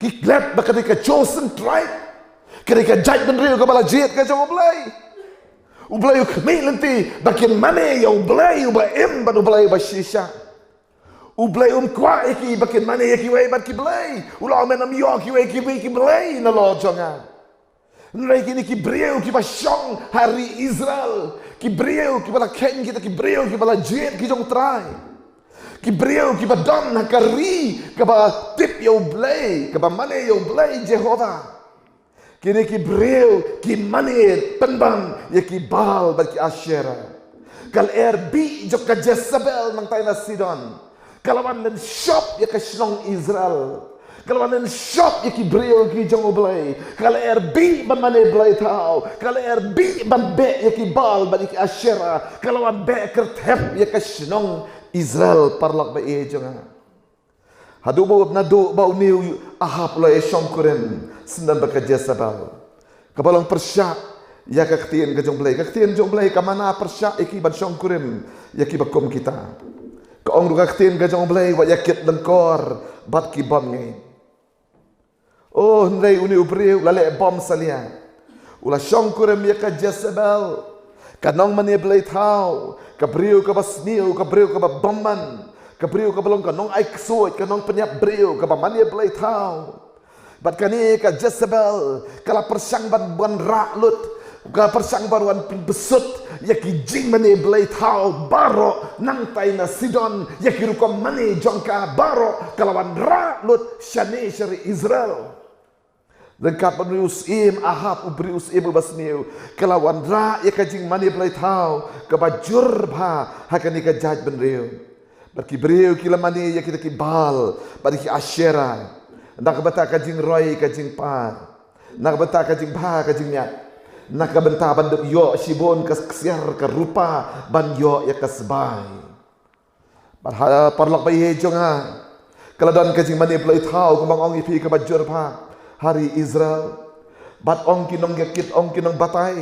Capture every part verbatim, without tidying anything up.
Ki klet ba ka dei ka chosen tribe, ka dei ka jaitbynriew kaba la jied ka jong U Blei. U Blei u khmih lynti ba kin mane ïa U Blei uba im bad U Blei uba shisha. U Blei um kwah ïa ki ba kin mane ïa kiwei bad ki blei. U la ong, men ym ïoh kiwei ki blei na lor jong nga. Hynrei kine ki briew kiba shong ha ri Israel, ki briew kiba la kheiñ, kita ki briew kiba la jied ki jong U Trai, ki briew kiba don ha ka ri kaba tip ïa U Blei, kaba mane ïa U Blei Jehobah. Kine ki briew ki mane pynban ïa ki Baal bad ki Asherah. Ka lyer bih jong ka Jezebel nangtai na Sidon ka la wan lynshop ïa ka shnong Israel. Ka la wan lynshop ïa ki briew ki jong U Blei. Ka lyer bih ban mane blei thaw, ka lyer bih ban beh ïa ki Baal bad ïa ki Asherah. Ka la wan beh kyrthep ïa ka shnong Israel, paralok ba ïeit jong nga. Haduh ba u, naduh ba une u Ahab u la ïa shongkurim syndon bad ka Jezebel, kaba long pyrshah ïa ka ktien ka jong U Blei. Ka ktien jong U Blei ka mana pyrshah ïa ki ban shongkurim ïa kiba kum kita. Ka ong ruh ka ktien ka jong U Blei, wat ïa kit lyngkor bad ki bymngeit. Oh, hynrei une u briew u la leh bymsalia. U la shongkurim ïa ka Jezebel, ka nongmane blei thaw, ka briew kaba sniew, ka briew kaba bymman, ka briew kaba long ka nongai ksuid, ka nongpynïap briew, kaba mane blei thaw. Bad kane ka Jezebel ka la pyrshang ban, ban rah lut, ka pyrshang ban wan pynbsut ïa ki jingmane blei thaw baroh nangtai na Sidon, ïa ki rukom mane jong ka baroh ka la wan rah lut shane sha ri Israel. Ryngkat bad une u syiem Ahab, u briew u syiem uba sniew, ka la wanrah ïa ka jingmane blei thaw kaba jur bha ha kane ka jaitbynriew. Bad ki briew ki la mane ïa kita ki Baal bad ïa ki Asherah na ka bynta ka jingroi ka jingpar, na ka bynta ka jingbha ka jingmiat, na ka bynta ban ïoh shibun ka ksiar ka rupa ban ïoh ïa ka sbai. Bad ha, paralok ba ïeit jong nga, ka la don ka jingmane blei thaw, kumba nga ong ïa phi, kaba jur bha ha ri Israel. Bad ong ki nongïakit, ong ki nongbatai,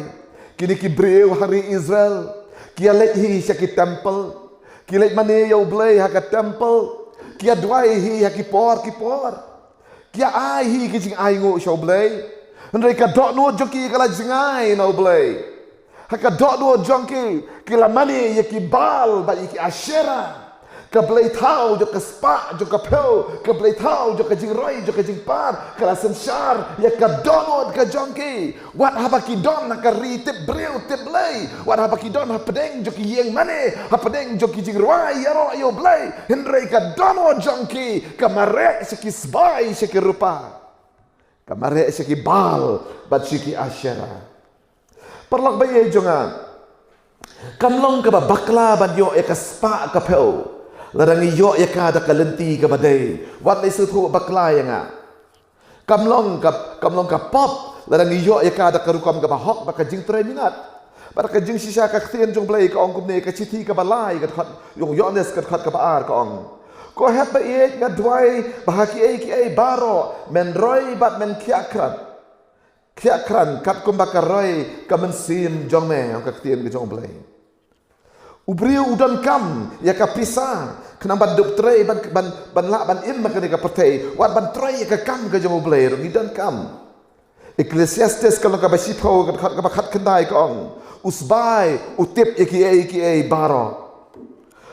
kine ki briew ha ri Israel ki ïa leit hi sha ki temple, ki leit mane ïa U Blei ha ka temple, ki ïa duwai hi ha ki por ki por, ki ïa ai hi ki jingainguh sha U Blei. Hynrei ka dohnud jong ki ka la jngai na U Blei. Ha ka dohnud jong ki, ki la mane ïa ki Baal bad ïa ki Asherah. Ka blei thaw jong ka spah jong ka phew, ka blei thaw jong ka jingroi jong ka jingpar, ka la synshar ïa ka dohnud ka jong ki. Wat haba ki don ha ka ri tip briew tip blei, wat haba ki don hapdeng jong ki ïing mane, hapdeng jong ki jingrwai ïaroh ïa U Blei, hynrei ka dohnud jong ki ka mareh sha ki sbai sha ki rupa, ka mareh sha ki Baal bad sha ki Asherah. Paralok ba ïeit jong nga, kam long kaba bakla ban ïoh ïa ka spah ka phew lada ngi ïoh ïa ka da ka lynti kaba dei. Wat leit sngewthuh bakla ïa nga. Kam long ka, kam long ka pop lada ngi ïoh ïa ka da ka rukom kaba hok bad ka jingtrei minot. Bad ka jingshisha ka ktien jong U Blei ka ong kumne, ka shithi kaba lai, ka dkhot, jong u Ïoannis, ka dkhot kaba ar, ka ong: Ko hep ba ïeit, nga duwai ba ha kiei kiei baroh men roi bad men khiah krat, khiah krat kat kumba ka roi ka mynsiem jong me, ong ka ktien ka jong U Blei. U briew u donkam ïa ka pisa khnang ban dup trei, ban, ban, ban lah ban im ha kane ka pyrthei, wat ban trei ïa ka kam ka jong U Blei ruh ngi donkam. Ecclesiastes ka lynnong kaba shiphew, ka dkhot kaba khatkhyndai, ka ong: U sbai u tip ïa kiei kiei baroh.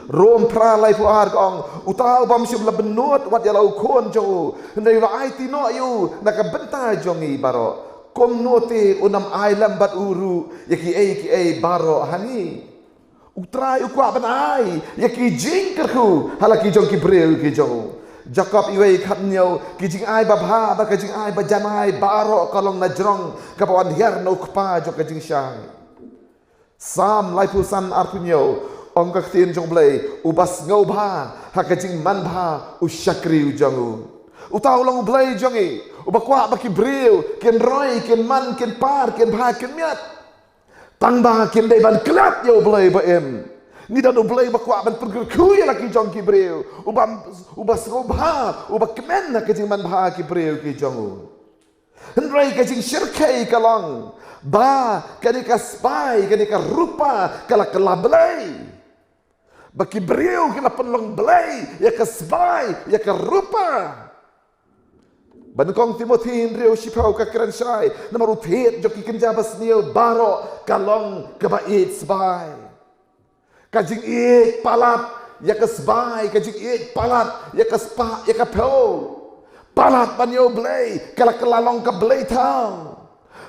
Rom phra laiphew ar ka ong: Uta u bym shym la bynnud wat ïa la u khun jong u, hynrei u la aiti noh ïa u na ka bynta jong ngi baroh, kumno te un ym ailem bad u ruh ïa kiei kiei baroh ha ngi. U Trai u kwah ban ai ïa ki jingkyrkhu ha la ki jong ki briew ki jong u. Jakob wei khathynñiew: Ki jingai babha bad ka jingai bajanai baroh ka long na jrong kaba wan hiar na u kpa jong ka jingshai. Salm laiphew san arphew hynñiew, ong ka ktien jong U Blei: Uba sngewbha ha ka jingmanbha u shakri u jong u. Uta u long U Blei jong ngi, uba kwah ba ki briew kin roi, kin man, kin par, kin bha, kin miat. Tang ba kin dei ban klet ïa U Blei ba im. Ngi don U Blei ba kwah ban pynkyrkhu ïa la ki jong ki briew. Uba, uba sngewbha, uba kmen ha ka jingmanbha ki briew ki jong u. Hynrei ka jingshyrkhei ka long ba kane ka sbai, kane ka rupa ka la kylla blei. Ba ki briew ki la pynlong blei ïa ka sbai, ïa ka rupa. Ba nyngkong Timothi hynriew shiphew ka kren shai namar u thied jong ki kynja basniew baroh ka long kaba ïeit sbai. Ka jingïeit palat ïa ka sbai, ka jingïeit palat ïa ka spah ïa ka phew. Palat ban ïa U Blei ka la kylla long ka blei thaw.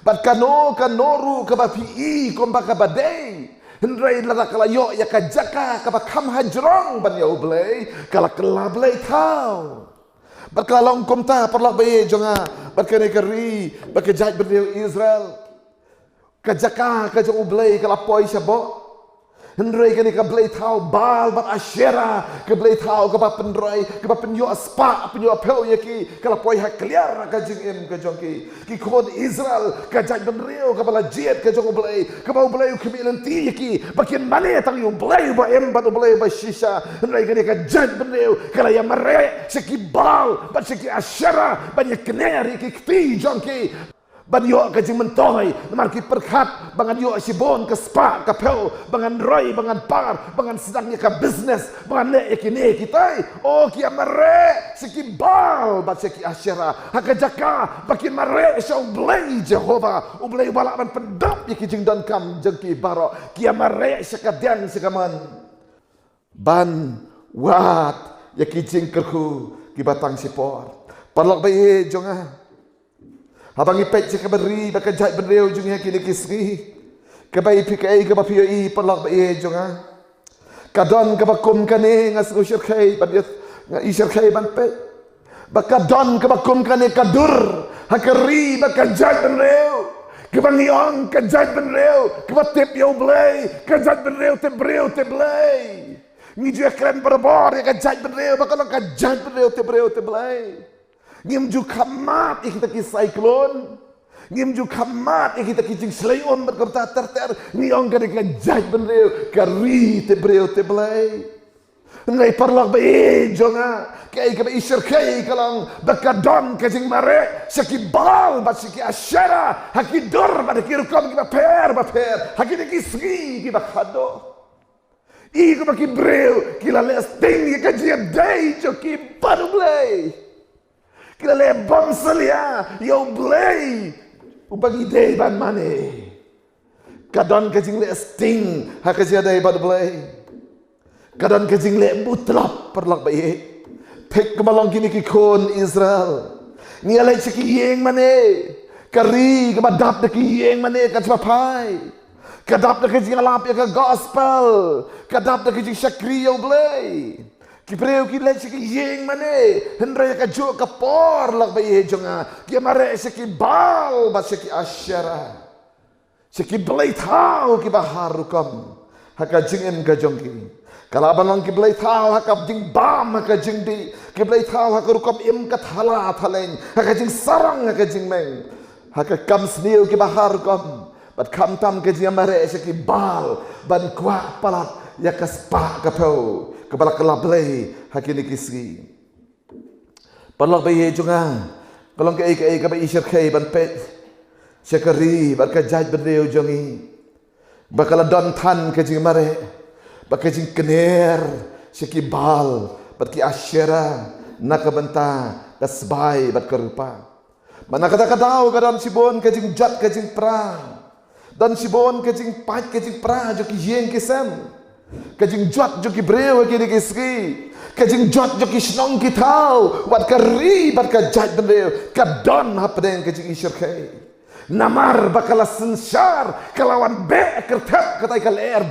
Bad kano kano ruh kaba phi i kumba kaba dei, hynrei lada ka la ïoh ïa ka jaka kaba kham hajrong ban ïa U Blei, ka la kylla blei thaw. Bad ka la long kumta, paralok ba ïeit jong nga, bad kane ka ri, bad ka jaitbynriew Israel. Ka jaka ka jong U Blei ka la poi shaboh. Hynrei kane ka blei thaw Baal bad Asherah, ka blei thaw kaba pynroi, kaba pynïoh spah, pynïoh phew ïa ki, ka la poi ha kliar ka jingim ka jong ki. Ki khun Israel, ka jaitbynriew kaba la jied ka jong U Blei, kaba U Blei u khmih lynti ïa ki ba kin mane tang ïa U Blei uba im bad U Blei uba shisha. Hynrei kane ka jaitbynriew ka la ïa mareh sha ki Baal bad sha ki Asherah ban ïa kner ïa ki kti jong ki. Ban ïoh ka jingmyntoi, namar ki pyrkhat ba ngan ïoh shibun ka spah ka phew, ba ngan roi, ba ngan par, ba ngan sdang ïa ka business, ba ngan leh ïa kine kitai. O, ki ïa mareh sha ki Baal bad sha ki Asherah, ha ka jaka ba kin mareh sha U Blei Jehobah, U Blei uba lah ban pyndap ïa ki jingdonkam jong ki baroh. Ki ïa mareh sha ka diang sha ka mon ban wad ïa ki jingkyrkhu kiba tang shipor. Paralok ba ïeit jong nga, haba ngi peit sha kaba ri bad ka jaitbynriew jong ngi ha kine ki sngi, kaba ïeit phi, kaei kaba phi ïohi, paralok ba ïeit jong nga? Ka don kaba kum kane, nga sngew shyrkhei ban ïa, nga i shyrkhei ban peit. Ba ka don kaba kum kane ka dur ha ka ri bad ka jaitbynriew, kaba ngi ong ka jaitbynriew kaba tip ïa U Blei, ka jaitbynriew tip briew tip Blei. Ngi ju ïa kren barabor ïa ka jaitbynriew ba ka long ka jaitbynriew tip briew tip Blei. Ngim ju kham mad ïa kita ki cyclone, ngim ju kham mad ïa kita ki jingshlei um bad kumta ter ter. Ngi ong kane ka jaitbynriew ka ri tip briew tip Blei. Hynrei paralok ba ïeit jong nga, kaei kaba i shyrkhei ka long ba ka don ka jingmareh sha ki Baal bad sha ki Asherah ha ki dur bad ha ki rukom kiba pher bapher ha kine ki sngi kiba khatduh. I kumba ki briew ki la leh sting ïa ka jingïadei jong ki bad U Blei. Ki la leh bymsalia ïa U Blei uba ngi dei ban mane. Ka don ka jingleh sting ha ka jingïadei bad U Blei. Ka don ka jingleh mutlop, paralok ba ïeit. Thik kumba long kine ki khun Israel. Ngi ïa leit sha ki ïing mane. Ka ri kaba dap da ki ïing mane ka jylla phai. Ka dap da ka jingïalap ïa ka gospel. Ka dap da ka jingshakri ïa U Blei. Ki briew ki leit sha ki ïing mane, hynrei ha kajuh ka por, paralok ba ïeit jong nga, ki ïa mareh sha ki Baal bad sha ki Asherah, sha ki blei thaw kiba har rukom ha ka jingim ka jong ki. Ka lah ban long ki blei thaw ha ka jingbam, ha ka jingdih, ki blei thaw ha ka rukom im ka thala thaleng, ha ka jingsarong, ha ka jingmeng, ha ka kam sniew kiba har rukom. Bad khamtam ka jingïamareh sha ki Baal ban kwah palat ïa ka spah ka phew kaba la kylla blei ha kine ki sngi. Paralok ba ïeit jong nga, ka long kaei kaei kaba i shyrkhei ban peit sha ka ri bad ka jaitbynriew jong ngi, ba ka la don than ka jingmareh bad ka jingkner sha ki Baal bad ki Asherah na ka bynta ka sbai bad ka rupa. Bad na kata ka daw ka don shibun ka jingjot ka jingpra. Don shibun ka jingpait ka jingpra jong ki ïing ki sem. Ka jingjot jong ki briew ha kine ki sngi. Ka jingjot jong ki shnong ki thaw, wat ka ri bad ka jaitbynriew, ka don hapdeng ka jingïashyrkhei. Namar ba ka la synshar, ka la wan beh kyrthep, katai ka lyer,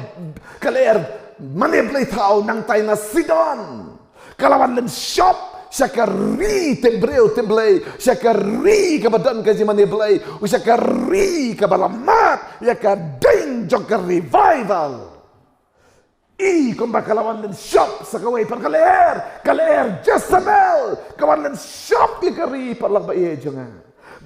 ka lyer mane blei thaw nangtai na Sidon. Ka la wan lynshop sha ka ri tip briew tip blei, sha ka ri kaba don ka jingmane blei, u sha ka ri kaba la mad ïa ka ding jong ka revival. I kumba ka la wan lynshop sha kawei pat ka lyer, ka lyer Jezebel, ka wan lynshop ïa ka ri, paralok ba ïeit jong nga,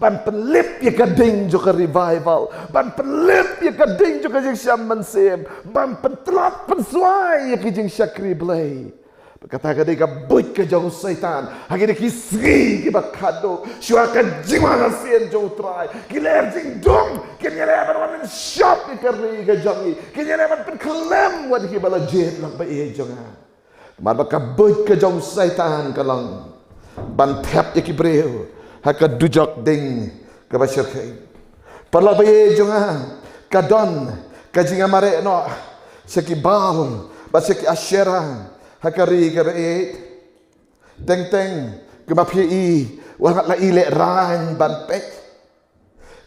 ban pynlip ïa ka ding jong ka revival, ban pynlip ïa ka ding jong ka jingshem mynsiem, ban pyntlot pynsuai ïa ka jingshakri Blei. Kata ka dei ka buit ka jong u Soitan ha kine ki sngi kiba khadduh. Shuwa ka jingwan hasien jong u Trai, ki lyer jingdum kin ïaleh ban wan lynshop ïa ka ri ka jong ngi, kin ïaleh ban pynkhlem wat ïa kiba la jied, paralok ba ïeit jong nga. Namar ba ka buit ka jong u Soitan ka long ban thep ïa ki briew, ha ka dujok ding kaba shyrkhei. Paralok ba ïeit jong nga, ka don ka jingïamareh noh sha ki Baal bad sha ki Asherah ha ka ri kaba ïeit. Teng teng kumba phi i, wat la i lehrain ban peit.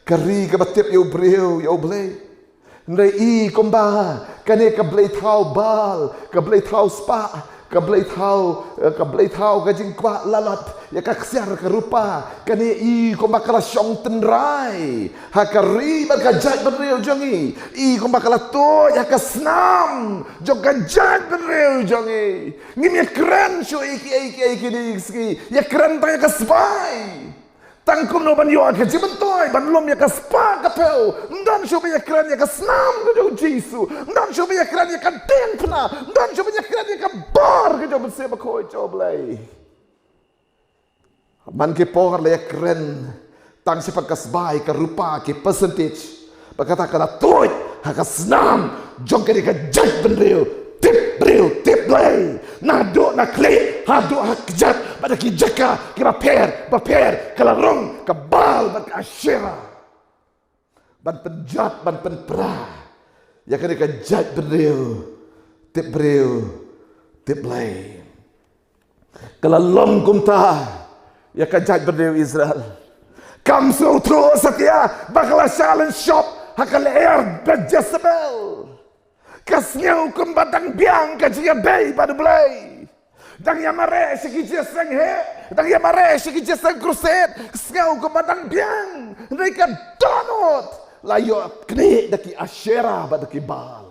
Ka ri kaba tip ïa u briew ïa U Blei. Hynrei i kumba kane ka blei thaw Baal, ka blei thaw spah, ka blei thaw, eh, ka blei thaw ka jingkwah lalot ïa ka ksiar ka rupa. Kane i kumba ka la shong tynrai ha ka ri bad ka jaitbynriew jong i. I kumba ka la tuid ha ka snam jong ka jaitbynriew jong i. Ngim ïakren shuh ïa kiei kiei kine ki sngi, ïakren tang ïa ka spah. Tang kumno ban ïoh ka jingmyntoi ban lum ïa ka spah ka phew. Ym don shuh ba ïakren ïa ka snam ka jong U Jisu. Ym don shuh ba ïakren ïa ka diengphna. Ym don shuh ba ïakren ïa ka bor ka jong U Mynsiem Bakhuid jong U Blei. Man ki por la ïakren tang shaphang ka spah ka rupa, ki percentage. Bad kata ka la tuid ha ka snam jong kane ka jaitbynriew tip briew tip Blei. Naduh na khlieh haduh ha kjat bad ha ki jaka kiba pher bapher, ka la rung ka Baal bad ka Asherah ban pynjot ban pynpra ïa kane ka jaitbynriew tip briew tip Blei. Ka la long kumta ïa ka jaitbynriew Israel. Kam sngewthuh satia ba ka la shah lynshop ha ka lyer bad Jezebel. Ka sngew kumba dang biang ka jingïadei bad U Blei. Dang ïamareh sha ki jingïaseng heh, dang ïamareh sha ki jingïaseng crusade. Sngew kumba dang biang. Hynrei ka dohnud la ïoh knieh da ki Asherah bad da ki Baal.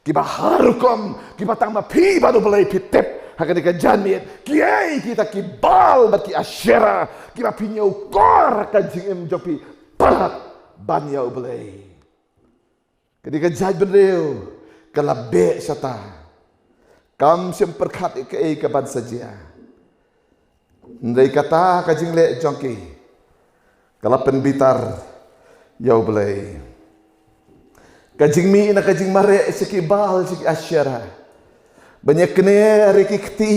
Kiba har rukom, kiba tang ma phi bad U Blei phi tip ha kane ka janmiet. Kiei kita ki Baal bad ki Asherah kiba phi ñiewkor ha ka jingim jong phi palat ban ïa U Blei. Kane ka jaitbynriew ka la beh shata. Kam shym pyrkhat ïa kaei ka ban sa jia. Hynrei kata ka jingleh jong ki ka la pynbitar ïa U Blei. Ka jingmih na ka jingmareh sha ki Baal sha ki Asherah. Ban ïaknieh ïa ki kti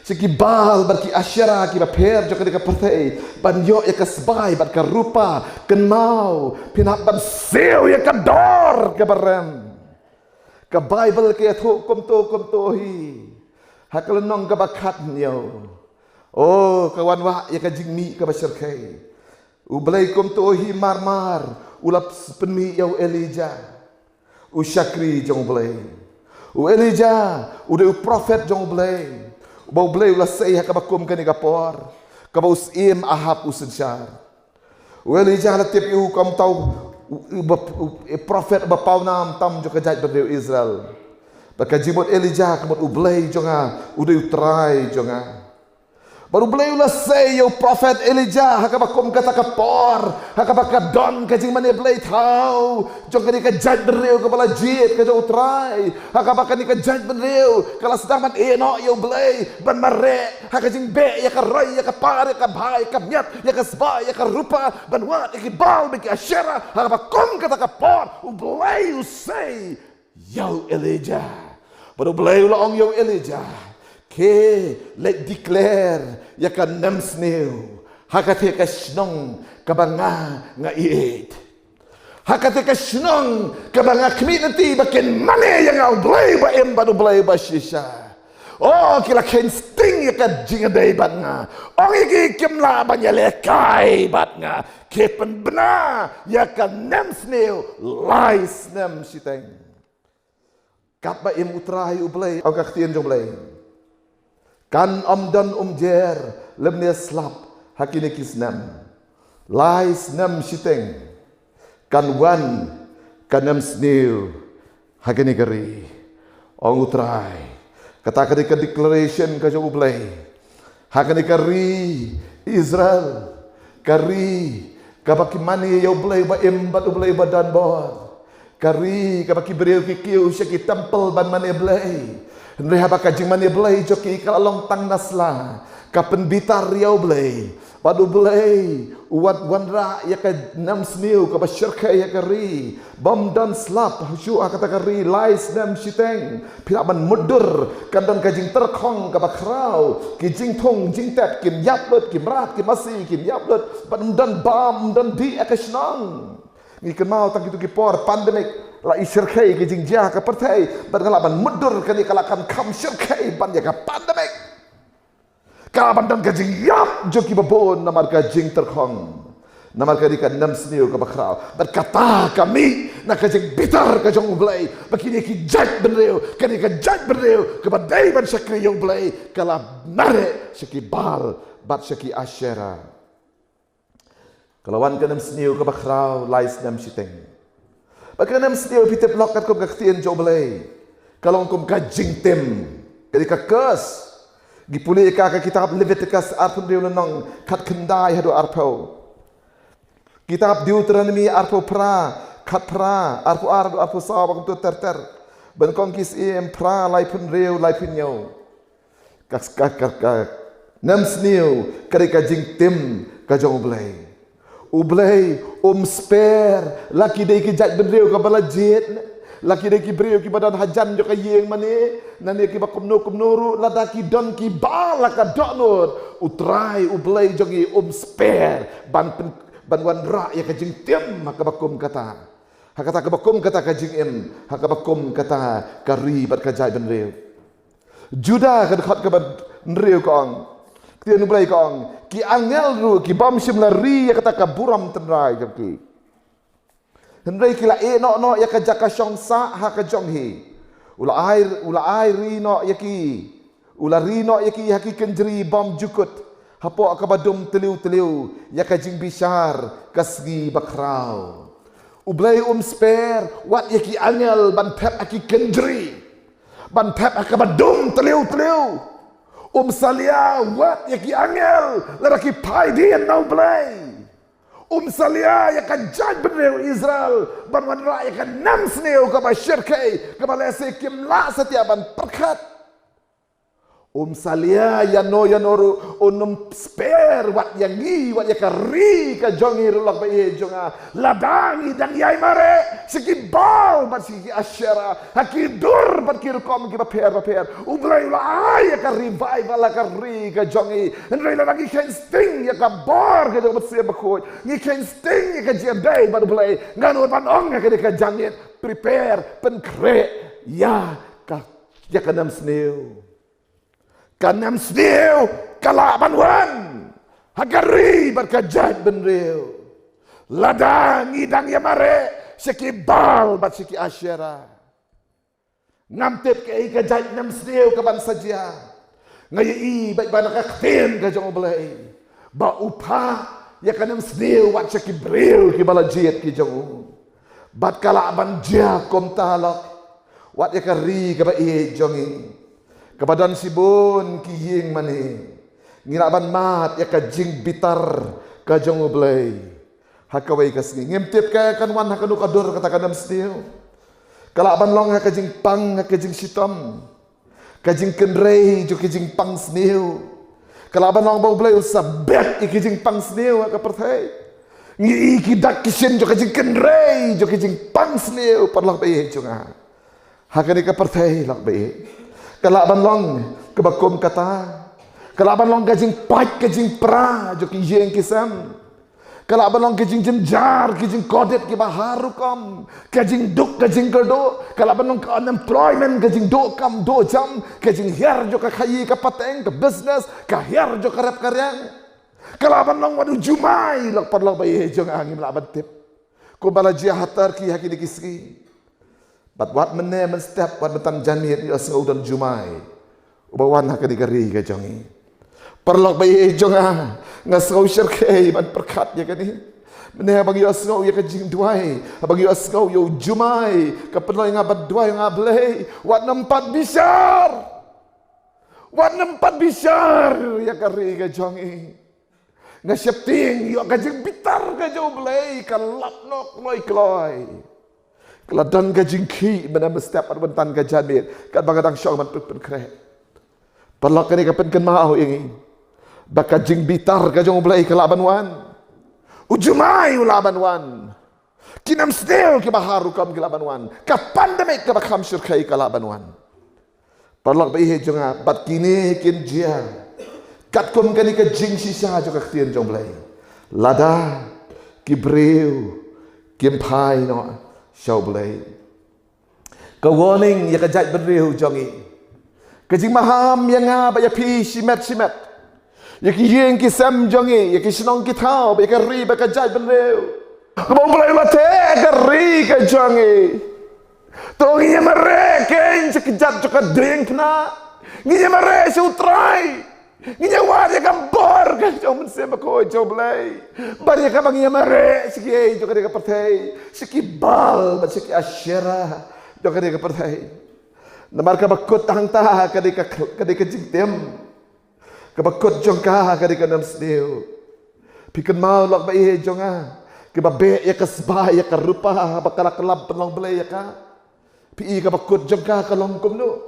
sha ki Baal bad ki Asherah kiba pher jong kane ka pyrthei ban ïoh ïa ka spah bad ka rupa. Kynmaw, phin hap ban siew ïa ka dor kaba rem. Ka Baibl ka ïathuh kumto kumto hi ha ka lynnong kaba khatñiew. O, ka wan wah ïa ka jingmih kaba shyrkhei. U Blei kumto hi mar mar u la pynmih ïa u Elijah, u shakri jong U Blei. U Elijah u dei u prophet jong U Blei, uba U Blei u la sei ha kaba kum kane ka por, kaba u syiem Ahab u synshar. U Elijah la tip ïa u kum uta u, u, u, u, u prophet uba pawnam tam jong ka jaitbynriew Israel. Bad ka jingmut Elijah ka mut U Blei jong nga u dei U Trai jong nga. Bad U Blei u la sei ïa u prophet Elijah ha kaba kum kata ka por, ha kaba ka don ka jingmane blei thaw jong kane ka jaitbynriew kaba la jied ka jong U Trai. Ha kaba kane ka jaitbynriew ka la sdang ban ïehnoh ïa U Blei, ban mareh ha ka jingbeh ïa ka roi, ïa ka par, ïa ka bha, ïa ka miat, ïa ka spah, ïa ka rupa, ban wad ïa ki Baal bad ki Asherah. Ha kaba kum kata ka por U Blei u sei ïa u Elijah. Bad U Blei u la ong ïa u Elijah, khie leit declare ïa ka nemsniew ha kata ka shnong kaba nga, nga ïeit. Ha kata ka shnong kaba nga khmih lynti ba kin mane ïa nga, U Blei ba im bad U Blei ba shisha. O, ki la kheiñ sting ïa ka jingïadei bad nga. Ong ïa ki, kim lah ban ïalehkai bad nga. Khie pynbna ïa ka nemsniew lai snem shiteng. Katba im U Trai U Blei, ong ka ktien jong U Blei, kan ym don umjer lymne slap ha kine ki snem. Lai snem shiteng kan wan ka nemsniew ha kane ka ri, ong U Trai. Kata ka dei ka declaration ka jong U Blei ha kane ka ri Israel, ka ri kaba ki mane ïa U Blei ba im bad U Blei ba don bor, ka ri kaba ki briew ki kiew sha ki temple ban mane Blei. Hynrei haba ka jingmane Blei jong ki ka la long tang na sla, ka pynbitar ïa U Blei. Bad U Blei u wan wanrah ïa ka nemsniew kaba shyrkhei ha ka ri. Bym don slap shuh ha kata ka ri lai snem shiteng. Phi lah ban mutdur, kan don ka jingtyrkhong kaba khraw. Ki jingthung jingtep kin ïap lut, ki mrad ki masi kin ïap lut. Bad ym don bam, ym don dih ha ka shnong. Ngi kynmaw tang kito ki por pandemic la i shyrkhei ka jingjia ha ka pyrthei. Bad nga lah ban mutdur kane ka la kan kham shyrkhei ban ïa ka pandemic. Ka lah ban don ka jingïap jong kiba bun namar ka jingtyrkhong. Namar kane ka nemsniew kaba khraw. Bad kata ka mih na ka jingbitar ka jong U Blei. Ba kine ki jaitbynriew, kane ka jaitbynriew kaba dei ban shakri ïa U Blei, ka la mareh sha ki Baal bad sha ki Asherah. Ka la wan ka nemsniew kaba khraw lai snem shiteng. Bad ka nemsniew, phi tip lok, katkum ka ktien jong U Blei, ka long kum ka jingtim, ka dei ka curse. Ngi pule ïa ka ha ka kitab Leviticus arphew hynriew lynnong khatkhyndai haduh arphew. Kitab Deuteronomi arphew phra, khatphra, arphew ar haduh arphew saw, bad kumta ter ter. Ba nyngkong Ki Syiem phra, laiphew hynriew, laiphew hynñiew. Ka, ka, ka, ka nemsniew ka dei ka jingtim ka jong U Blei. U Blei um spare la ki dei ki jaitbynriew kaba la jied, la ki dei ki briew kiba don hajan jong ka ïing mane, ne kiba kumno kumno ruh, lada ki don ki Baal ha ka dohnud, U Trai U Blei jong ngi um spare ban pyn-, ban wanrah ïa ka jingtim ha kaba kum kata. Ha kata kaba kum kata ka jingim, ha kaba kum kata ka ri bad ka jaitbynriew. Judah ka dkhot kaba hynriew ka ong, ktien U Blei ka ong, ki angel ruh ki bym shym la ri ïa kata ka burom tynrai jong ki. Hynrei ki la ïeh noh noh ïa ka jaka shong sah ha ka jong hi. U la ai, u la ai ri noh ïa ki. U la ri noh ïa ki ha ki kynjri bymjukut, hapoh kaba dum tliw tliw ïa ka jingbishar ka sngi bakhraw. U Blei um spare wat ïa ki angel ban thep ha ki kynjri, ban thep ha kaba dum tliw tliw. Um salia wat ïa ki angel lada ki phai dien na U Blei. Um salia ïa ka jaitbynriew Israel ban wanrah ïa ka nemsniew kaba shyrkhei, kaba lehse kim lah satia ban pyrkhat. Um salia ïano ïano ruh, un ym spare wat ïa ngi, wat ïa ka ri ka jong ngi ruh, lok ba ïeit jong nga. Lada ngi dang ïai mareh sha ki Baal bad sha ki Asherah, ha ki dur bad ki rukom kiba pher ba pher, U Blei u la ai ïa ka revival ha ka ri ka jong ngi. Hynrei lada ngi kheiñ sting ïa ka bor ka jong U Mynsiem Bakhuid, ngi kheiñ sting ïa ka jingïadei bad U Blei, ngan wan ban ong ha kane ka janmiet, prepare, pynkhreh ïa ka, ïa ka nemsniew. Ka nemsniew ka lah ban wan ha ka ri bad ka jaitbynriew. Lada ngi dang ïa mareh sha ki Baal bad sha ki Asherah. Ngam tip kaei ka jait nemsniew kaban sa jia. Nga ïohi beit ba na ka ktien ka jong U Blei ba u phah ïa ka nemsniew wat sha ki briew kiba la jied ki jong u. Bad ka lah ban jia kumta lok wat ïa ka ri kaba ïeit jong ngi, kaba don shibun ki ïing mane. Ngi lah ban mad ïa ka jingbitar ka jong U Blei ha kawei ka sngi. Ngim tip kaei kan wan ha kano ka dur kata ka nemsniew. Ka lah ban long ha ka jingpang, ha ka jingshitom, ka jingkynrei jong ka jingpang sniew. Ka lah ban long ba U Blei u sa bet ïa ka jingpang sniew ha ka pyrthei. Ngi i ki dak ki shin jong ka jingkynrei jong ka jingpang sniew, paralok ba ïeit jong nga. Ha kane ka pyrthei, lok ba ïeit, ka lah ban long kaba kum kata. Ka lah ban long ka jingpait ka jingpra jong ki ïing ki sem. Ka lah ban long ka jingjynjar, ka jingkordit kiba har rukom, ka jingduk ka jingkyrduh. Ka lah ban long ka unemployment, ka jingduh kam duh jam, ka jinghiar jong ka khaïi ka pateng, ka business, ka hiar jong ka rep ka riang. Ka lah ban long wat u jumai, lok paralok ba ïeit jong nga, ngim lah ban tip. Kumba la jia ha Turkey ha kine ki sngi. Bad wat mynne mynstep, wat mynta janmiet, ngi ïohsngew don jumai uba wan ha kane ka ri ka jong ngi. Paralok ba ïeit jong nga, nga sngew shyrkhei ban pyrkhat ïa kane. Mynne haba ngi ïohsngew ïa ka jingduwai, haba ngi ïohsngew ïa u jumai, ka pynlong ïa nga ban duwai, nga Blei, wat nym pat bishar. Wat nym pat bishar ïa ka ri ka jong ngi. Nga sheptieng ïoh ka jingbitar ka jong U Blei ka lap noh kloi kloi. Ka la don ka jingkhih mynne mynstep, bad mynta ka janmiet, katba nga dang shong ban pyn, pynkhreh. Paralok, kane ka pynkynmaw ïa ngi. Ba ka jingbitar ka jong U Blei ka lah ban wan. U jumai u lah ban wan. Ki nemsniew kiba har rukom ki lah ban wan. Ka pandemic kaba kham shyrkhei ka lah ban wan. Paralok ba ïeit jong nga, bad kine kin jia katkum kane ka jingshisha jong ka ktien jong U Blei. Lada ki briew kim phai noh sha U Blei. Ka warning ïa ka jaitbynriew jong ngi. Ka jingmaham ïa nga bad ïa phi shimet shimet. Ïa ki ïing ki sem jong ngi, ïa ki shnong ki thaw, bad ïa ka ri bad ka jaitbynriew. Kaba U Blei u la teh ka ri ka jong ngi. To ngin ïa mareh kein sha ka jait jong ka diengphna. Ngin ïa mareh sha U Trai. Ngin ïa wad ïa ka bor ka jong U Mynsiem Bakhuid jong U Blei. Bad ïa kaba ngin ïa mareh sha kiei jong kane ka pyrthei, sha ki Baal bad sha ki Asherah jong kane ka pyrthei. Namar kaba kut hangta ka dei ka, ka dei ka jingtim. Kaba kut jong ka ka dei ka nemsniew. Phi kynmaw lok ba ïeit jong nga, kiba beh ïa ka sbai ïa ka rupa ba ka la kylla pynlong blei ïa ka. Phi i kaba kut jong ka ka long kumno.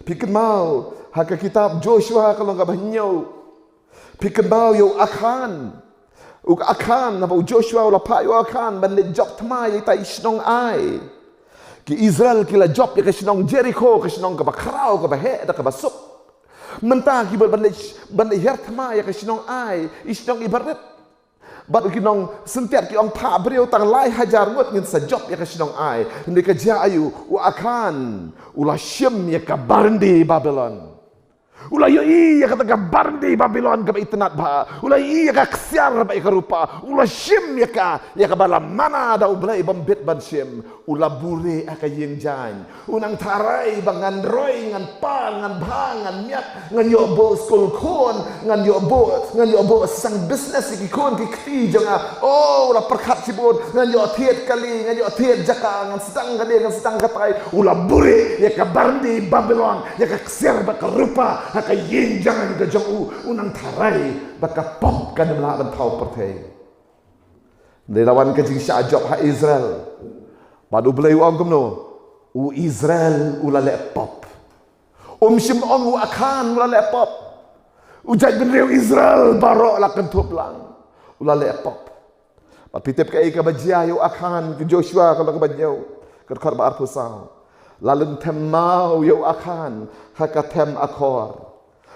Phi kynmaw ha ka kitab Joshua ka long kaba hynñiew. Phi kynmaw ïa u Akhan. U Akhan, naba u Joshua u la phah ïa u Akhan ban leit jop thma ïa ita i shnong Ai. Ki Israel ki la jop ïa ka shnong Jerikho, ka shnong kaba khraw, kaba heh da kaba suk. Mynta ki ban leit, ban leit hiar thma ïa ka shnong Ai, i shnong iba rit. Bad ki nongsyntiat ki ong, phah briew tang lai hajar ngut ngin sa jop ïa ka shnong Ai. Hynrei ka jia aïu, u Akhan u la shim ïa ka barndi Babilon. U la ïohi ïa kata ka barndi Babilon kaba itynnad bha. U la ïohi ïa ka ksiar bad ïa ka rupa. U la shim ïa ka, ïa kaba la mana da U Blei bym bit ban shim. U la buhrieh ha ka ïing jaiñ. U nang tharai ba ngan roi, ngan par, ngan bha, ngan miat, ngan ïoh buh skul khun, ngan ïoh buh, ngan ïoh buh sang business ïa ki khun ki kti jong nga. Oh, u la pyrkhat shibun, ngan ïoh thied kali, ngan ïoh thied jaka, ngan sdang kane, ngan sdang katai. U la buhrieh ïa ka barndi Babilon, ïa ka ksiar bad ka rupa ha ka ïing jaiñ ka jong u. U nang tharai ba ka pop kan ym lah ban thaw pyrthei. Hynrei la wan ka jingshah jop ha Israel. Bad U Blei u ong kumno? U Israel u la leh pop. Um shym ong u Akhan u la leh pop. U jaitbynriew Israel baroh la kynthup lang. U la leh pop. Bad phi tip kaei kaba jia ïa u Akhan, ka Joshua ka long kaba hynñiew, ka dkhot ba arphew saw. La lynthem maw ïa u Akhan ha ka them akor.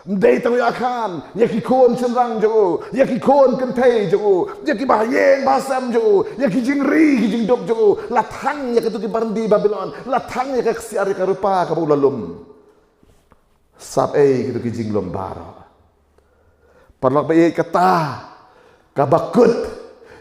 Ym dei tang ïa u Akhan, ïa ki khun shynrang jong u, ïa ki khun kynthei jong u, ïa ki bahaïing bahasem jong u, ïa ki jingri ki jingduk jong u, la thang ïa kito ki barndi Babilon, la thang ïa ka ksiar ïa ka rupa kaba u la lum. Sap ei kito ki jinglum baroh. Paralok ba ïeit, kata kaba kut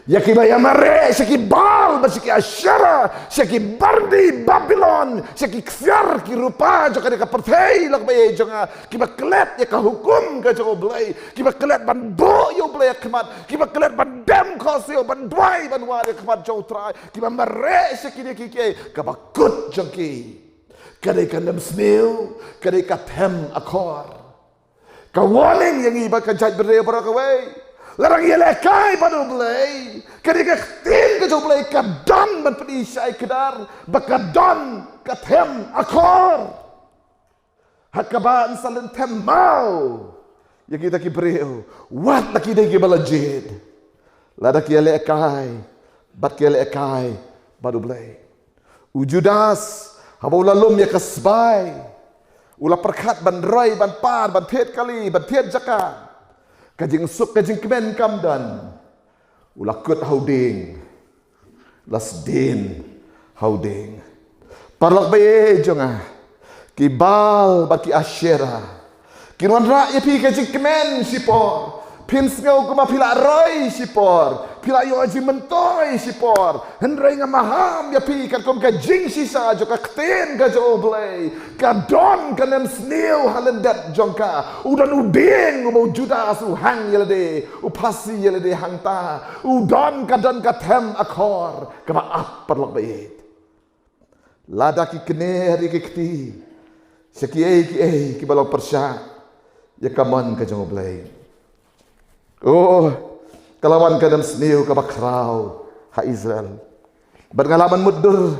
ïa kiba ïa mareh sha ki Baal bad sha ki Asherah, sha ki barndi Babilon, sha ki ksiar ki rupa jong kane ka pyrthei, lok ba ïeit jong nga, kiba klet ïa ka hukum ka jong U Blei, kiba klet ban buh ïa U Blei ha khmat, kiba klet ban dem khohsiew, ban duwai ban wad ïa khmat jong U Trai, kiba mareh sha kine kiei kiei, kaba kut jong ki ka dei ka nemsniew, ka dei ka them akor. Ka warning ïa ngi bad ka jaitbynriew baroh kawei. Lada ngi ïalehkai bad U Blei, ka dei ka ktien ka jong U Blei ka don ban pyni shai kdar ba ka don ka them akor. Ha kaba yn sa lynthem maw ïa kita ki briew, wat la ki dei kiba la jied. Lada ki ïalehkai bad ki ïalehkai bad U Blei. U Judas, haba u la lum ïa ka sbai, u la pyrkhat ban roi, ban par, ban thied kali, ban thied jaka. Ka jingsuk ka jingkmen kam don. U la kut ha u dieng. La sdien ha u dieng. Paralok ba ïeit jong nga, ki Baal bad ki Asherah kin wanrah ïa phi ka jingkmen shipor. Phin sngew kumba phi la roi shipor, phi la ïoh jingmyntoi shipor. Hynrei nga maham ïa phi katkum ka jingshisha jong ka ktien ka jong U Blei, ka don ka nemsniew ha lyndet jong ka. U don u dieng uba u Judas u hang ïa lade, u phasi ïa lade hangta. U don, ka don ka them akor kaba ap, paralok ba ïeit. Lada ki kner ïa ki kti sha kiei kiei kiba long pyrshah ïa ka mon ka jong U Blei. Oh, ka la wan ka nemsniew kaba khraw ha Israel. Bad nga lah ban mutdur,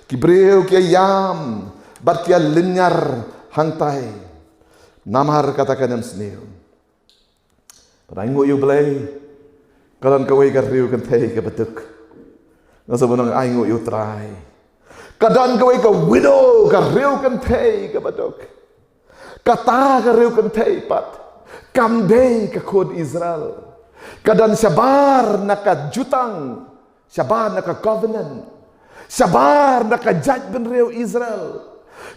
ki briew ki ïam bad ki ïalynñiar hangtai namar kata ka nemsniew. Pynai nguh ïa U Blei. Ka don kawei ka riew kynthei kaba duk. Nga sa ban ong ai nguh ïa U Trai. Ka don kawei ka widow, ka riew kynthei kaba duk. Kata ka riew kynthei pat kam dei ka khun Israel. Ka don shabar na ka jutang, shabar na ka covenant, shabar na ka jaitbynriew Israel.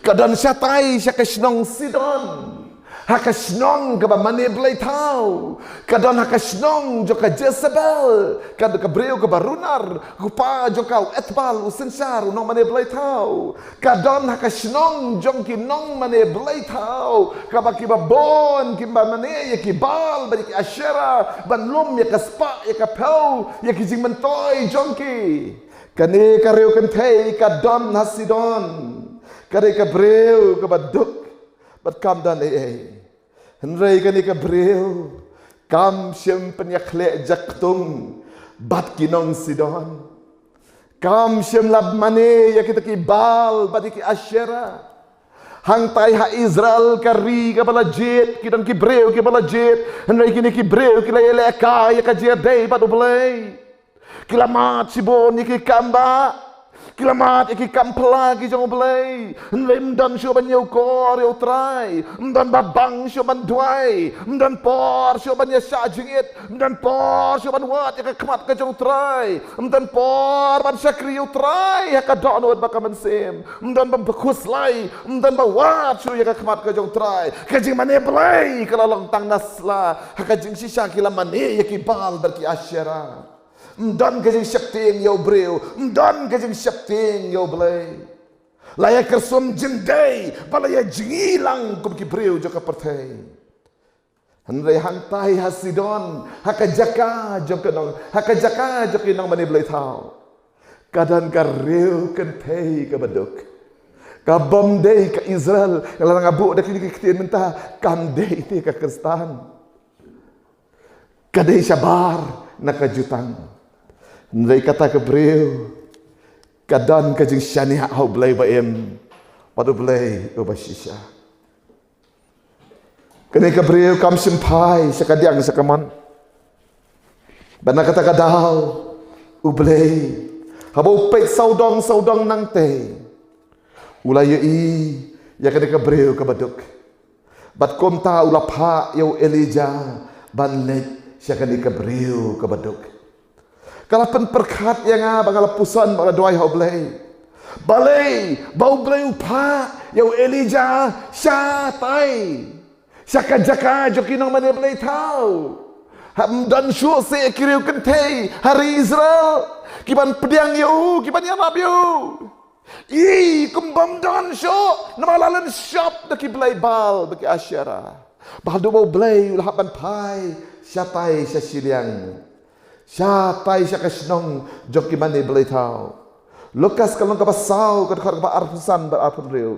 Ka don shatai sha ka shnong Sidon, ha ka shnong kaba mane bleithaw. Ka don ha ka shnong jong ka Jezebel, ka, ka briew kaba runar, u kpa jong ka u Ethbaal, u synshar, u nongmane bleithaw. Ka don ha ka shnong jong ki nongmane bleithaw, kaba kiba bun kiba mane ïa ki Baal bad ïa ki Asherah, ban lum ïa ka spah ïa ka phew ïa ki jingmyntoi jong ki. Kane ka riew kynthei ka don ha Sidon. Ka dei ka briew kaba duk bad kam don ei ei. Hynrei kane ka briew kam shym pynïakhleh jaktung bad ki nong Sidon. Kam shym la mane ïa kita ki Baal bad ïa ki Asherah. Hangtai ha Israel, ka ri kaba la jied, ki don ki briew kiba la jied. Hynrei kine ki briew ki la ïalehkai ïa ka jingïadei bad U Blei. Ki la mad shibun ïa ki kam bah. Ki la mad ïa ki kam pla ki jong U Blei. Hynrei ym don shuh ban ïakor ïa U Trai. Ym don ba bang shuh ban duwai. Ym don por shuh ban ïashah jingit. Ym don por shuh ban wad ïa ka khmat ka jong U Trai. Ym don por ban shakri ïa U Trai ha ka dohnud bad ka mynsiem. Ym don ba khuslai. Ym don ba wad shuh ïa ka khmat ka jong U Trai. Ka jingmane Blei ka la long tang na sla. Ha ka jingshisha ki la mane ïa ki Baal bad ki Asherah. Ym don ka jingsheptieng ïa u briew, ym don ka jingsheptieng ïa U Blei. La ïa kyrsum jingdei, ba la ïa jngi lang kum ki briew jong ka pyrthei. Hynrei hangtai ha Sidon, ha ka jaka jong ka nong, ha ka jaka jong ki nongmane bleithaw, ka don ka riew kynthei kaba duk. Ka bym dei ka Israel, la nga buh da kine ki ktien mynta, kam dei te ka Khristan. Ka dei shabar na ka jutang. Hynrei kata ka briew ka don ka jingshaniah ha U Blei ba im, bad U Blei uba shisha. Kane ka briew kam shym phai sha ka diang sha ka mon. Bad na kata ka daw U Blei, haba u peit sawdong sawdong nangtei, u la ïohi ïa kane ka briew kaba duk. Bad kumta u la phah ïa u Elijah ban leit sha kane ka briew kaba duk. Ka la pynpyrkhat ïa nga ba nga la puson ba nga la duwai ha U Blei. Balei ba U Blei u phah ïa u Elijah shatai sha ka jaka jong ki nongmane bleithaw? Ym don shuh seh ki riew kynthei ha ri Israel ki ban pdiang ïa u, ki ban ïarap ïa u. Ï, kum bym don shuh, namar la lynshop da ki blei Baal bad ki Asherah. Bad haduh ba U Blei u la hap ban phai shatai sha shiliang, shatai sha ka shnong jong ki mane bleithaw. Lukas ka lynnong kaba saw, ka dkhot kaba arphew san bad arphew hynriew.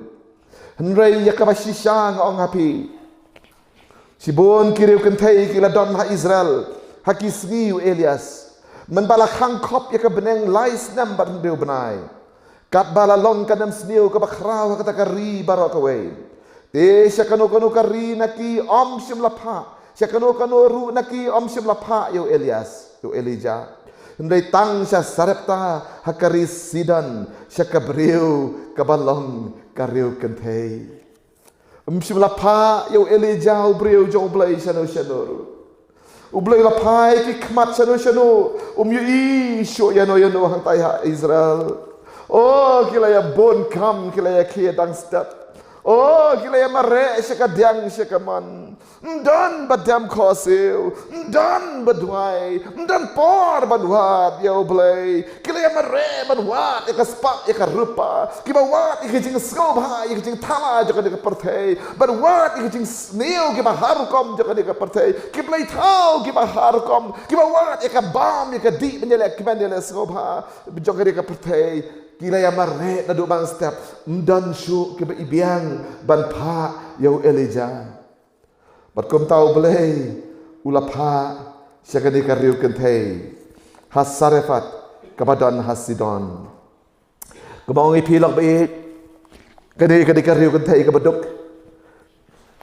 Hynrei ïa kaba shisha nga ong ha phi, shibun ki riew kynthei ki la don ha Israel ha ki sngi u Elias, mynba la khang khop ïa ka bneng lai snem bad hynriew bnai. Katba la long ka nemsniew kaba khraw ha kata ka ri baroh kawei, te sha kano kano ka ri na ki ym shym la phah, sha kano kano ruh na ki ym shym la phah ïa u Elias, ïa u Elijah. Hynrei tang sha Sarepta ha ka ri Sidon, sha ka briew kaba long ka riew kynthei. Ym shym la phah ïa u Elijah u briew jong U Blei shano shano ruh. U Blei u la phah ïa ki khmat shano shano, um ïohi shuh ïano ïano hangtai ha Israel. O, ki la ïa bun kam, ki la ïa khie dang step. O, ki la ïa mareh sha ka diang sha ka mon. Ym don ba dem khohsiew, ym don ba duwai, ym don por ban wad ïa U Blei. Ki la ïa mareh ban wad ïa ka spah ïa ka rupa, kiba wad ïa ka jingsngewbha ïa ka jingthala jong kane ka pyrthei, ban wad ïa ka jingsniew kiba har rukom jong kane ka pyrthei, ki bleithaw kiba har rukom, kiba wad ïa ka bam ïa ka dih ban ïaleh kmen ïaleh sngewbha jong kane ka pyrthei. Ki la ïa mareh naduh bang step. Ym don shuh kiba i biang ban phah ïa u Elijah. Bad kumta U Blei u la phah sha kane ka riew kynthei ha Sarephath kaba don ha Sidon. Kumba ong ïa phi lok ba ïeit, kane ka dei ka riew kynthei kaba duk.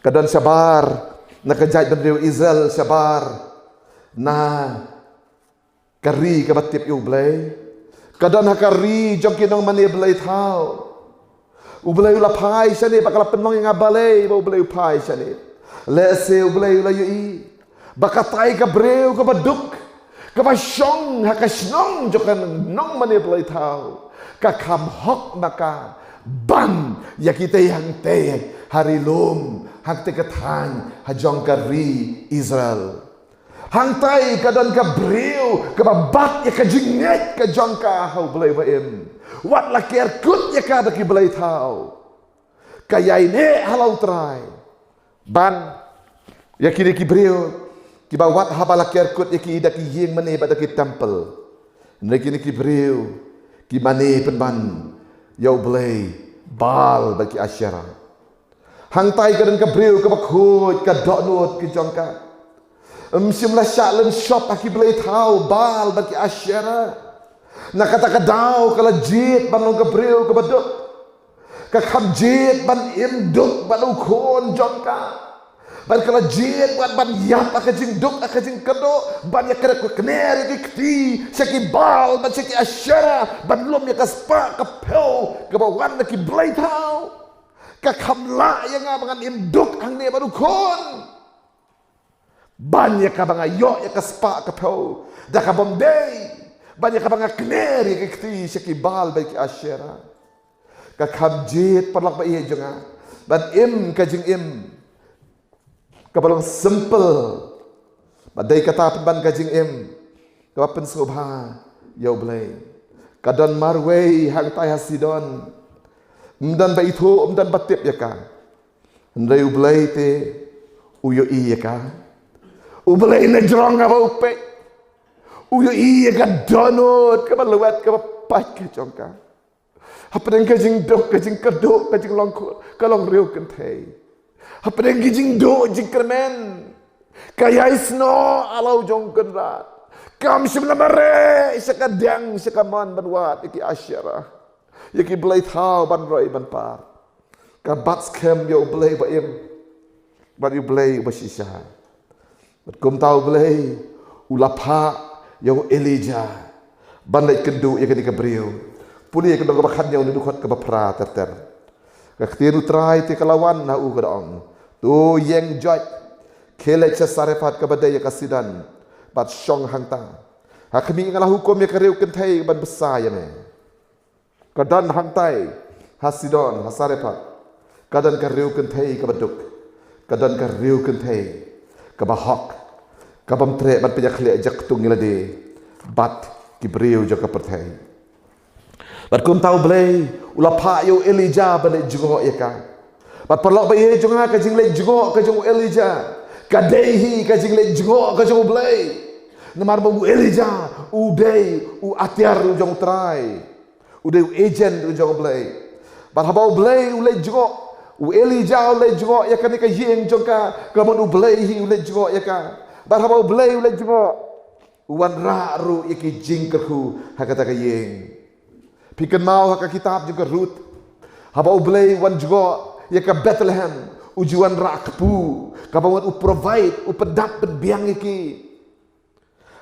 Ka don shabar na ka jaitbynriew Israel, shabar Na ka ri kaba tip ïa U Blei, ka don ha ka ri jong ki nongmane blei thaw. U Blei u la phai shane bad ka la pynlong ïa nga balei ba U Blei u phai shane. Lehse U Blei u la ïohi ba katai ka briew kaba duk, kaba shong ha ka shnong jong ka nongmane blei thaw, ka kham hok ma ka ban ïa kitei hangtei ha ri lum, hangtei ka thaiñ ha jong ka ri Israel. Hangtai ka don ka briew kaba bat ïa ka jingngeit ka jong ka ha U Blei ba im. Wat la ker kut ïa ka da ki blei thaw, ka ïaineh ha la U Trai. Ban ïa kine ki briew kiba wat haba la ker kut ïa ki da ki ïing mane bad da ki temple. Hynrei kine ki briew ki mane pynban ïa U Blei Baal bad ki Asherah. Hangtai ka don ka briew kaba khuid ka dohnud ki jong ka. Ym shym la shah lynshop ha ki blei thaw Baal bad ki Asherah. Na kata ka daw ka la jied ban long ka briew kaba duk. Ka kham jied ban im duk bad u khun jong ka. Bad ka la jied ban, ban ïap ha ka jingduk ha ka jingkyrduh, ban ïa kner ïa ki kti sha ki Baal bad sha ki Asherah, ban lum ïa ka spah ka phew kaba wan na ki blei thaw. Ka kham lah ïa nga ba ngan im duk hangne bad u khun. Ban ïa kaba nga ïoh ïa ka spah ka phew da kaba ym dei, ban ïa kaba nga kner ïa ki kti sha ki Baal bad ki Asherah. Ka kham jied paralok ba ïeit jong nga ban im ka jingim kaba long simple. Ba dei kata pynban ka jingim kaba pynsngewbha ïa U Blei. Ka don marwei hangtai ha Sidon. Ym don ba ithuh, ym don ba tip ïa ka. Hynrei U Blei te u ïohi ïa ka. U Blei na jrong haba u peit, u ïohi ïa ka dohnud kaba lwet kaba pait ka jong ka. Hapdeng ka jingduk, ka jingkyrduh, ka jinglong khun, ka long riewkynthei. Kynthei. Hapdeng ki jingduh jingkyrmen, ka ïai snoh ha la u jong Kynrad. Kam shym la mareh sha ka diang sha ka mon ban wad ïa ki Asherah, ïa ki blei thaw ban roi ban par. Ka bat skhem ïa U Blei ba im bad ïa U Blei uba shisha. Bad kumta U Blei u la phah ïa u Elijah ban leit kynduh ïa kane ka briew. Pule ïa ka lynnong kaba khathynñiew na ka dkhot kaba phra ter ter. Ka ktien U Trai te ka la wan ha u ka da ong, to ïeng joit, khie leit sha Sarephath kaba dei ïa ka Sidon, bad shong hangta. Ha khmih nga la hukum ïa ka riewkynthei ban bsa ïa me. Ka don hangtai ha Sidon, ha Sarephath, ka don ka riewkynthei kaba duk, ka don ka riewkynthei kaba hok, kaba ym treh ban pynïakhleh jaktung ïa lade bad ki briew jong ka pyrthei. Bad kumta U Blei u la phah ïa u Elijah ban leit jngoh ïa ka. Bad paralok ba ïeit jong nga, ka jingleit jngoh ka jong u Elijah ka dei hi ka jingleit jngoh ka jong U Blei. Namar ba u Elijah u dei u atiar u jong U Trai. U dei u agent u jong U Blei. Bad haba U Blei u leit jngoh, u Elijah u leit jngoh ïa kane ka ïing jong ka, ka mut U Blei hi u leit jngoh ïa ka. Bad haba U Blei u leit jngoh, u wanrah ruh ïa ki jingkyrkhu ha kata ka ïing. Phi kynmaw ha ka kitab jong ka Ruth, haba U Blei u wan jngoh ïa ka Bethlehem, u ju wanrah kpu, kaba mut u provide, u pyndap pynbiang ïa ki.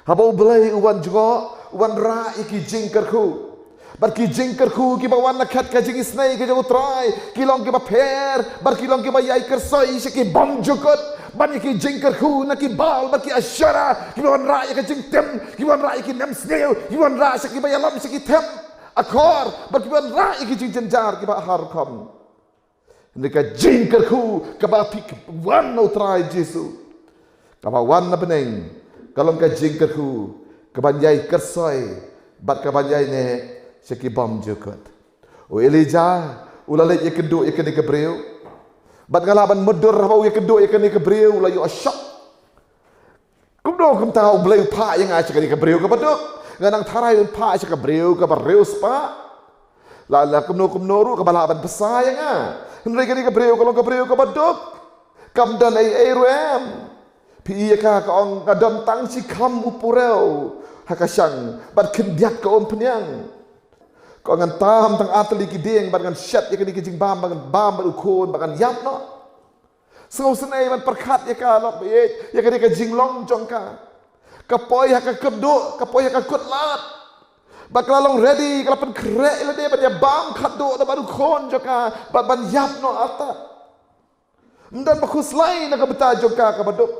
Haba U Blei u wan jngoh, u wanrah ïa ki jingkyrkhu. Bad ki jingkyrkhu kiba wan na khat ka jingisynei ka jong U Trai ki long kiba pher, bad ki long kiba ïai kyrsoi sha ki bymjukut. Bad ïa ki jingkyrkhu na ki Baal bad ki Asherah kiba wanrah ïa ka jingtim, kiba wanrah ïa ki nemsniew, kiba wanrah sha kiba ïalam sha ki them akor, bad kiba wanrah ïa ki jingjynjar kiba har rukom. Hynrei ka jingkyrkhu kaba phi, wan na U Trai Jisu, kaba wan na bneng, ka long ka jingkyrkhu kaban ïai kyrsoi bad kaban ïai neh sha ki bymjukut. U Elijah u la leit ïakynduh ïa kane ka briew. Bad nga lah ban mutdur haba u ïakynduh ïa kane ka briew u la ïoh shock. Kumno kumta U Blei u phah ïa nga sha kane ka briew kaba duk? Nga nang tharai un phah sha ka briew kaba riewspah. La, la kumno kumno ruh kaba lah ban bsa ïa nga. Hynrei kane ka briew ka long ka briew kaba duk. Kam don ei ei ruh em. Phi i ïa ka, ka ong, nga don tang shi kham u purew ha ka shang bad khyndiat ka umphniang. Ka ong, ngan tam tang ar tylli ki dieng bad ngan shet ïa kane ka jingbam bad ngan bam bad u khun bad ngan ïap noh. Sngewsynei ban pyrkhat ïa ka, lok ba ïeit, ïa kane ka jinglong jong ka. Ka poi ha ka kyrduh, ka poi ha ka kut lad. Bad ka la long ready, ka la pynkhreh ïa lade ban ïa bam khadduh da bad u khun jong ka, bad ban ïap noh artat. Ym don ba khuslai na ka bynta jong ka kaba duk.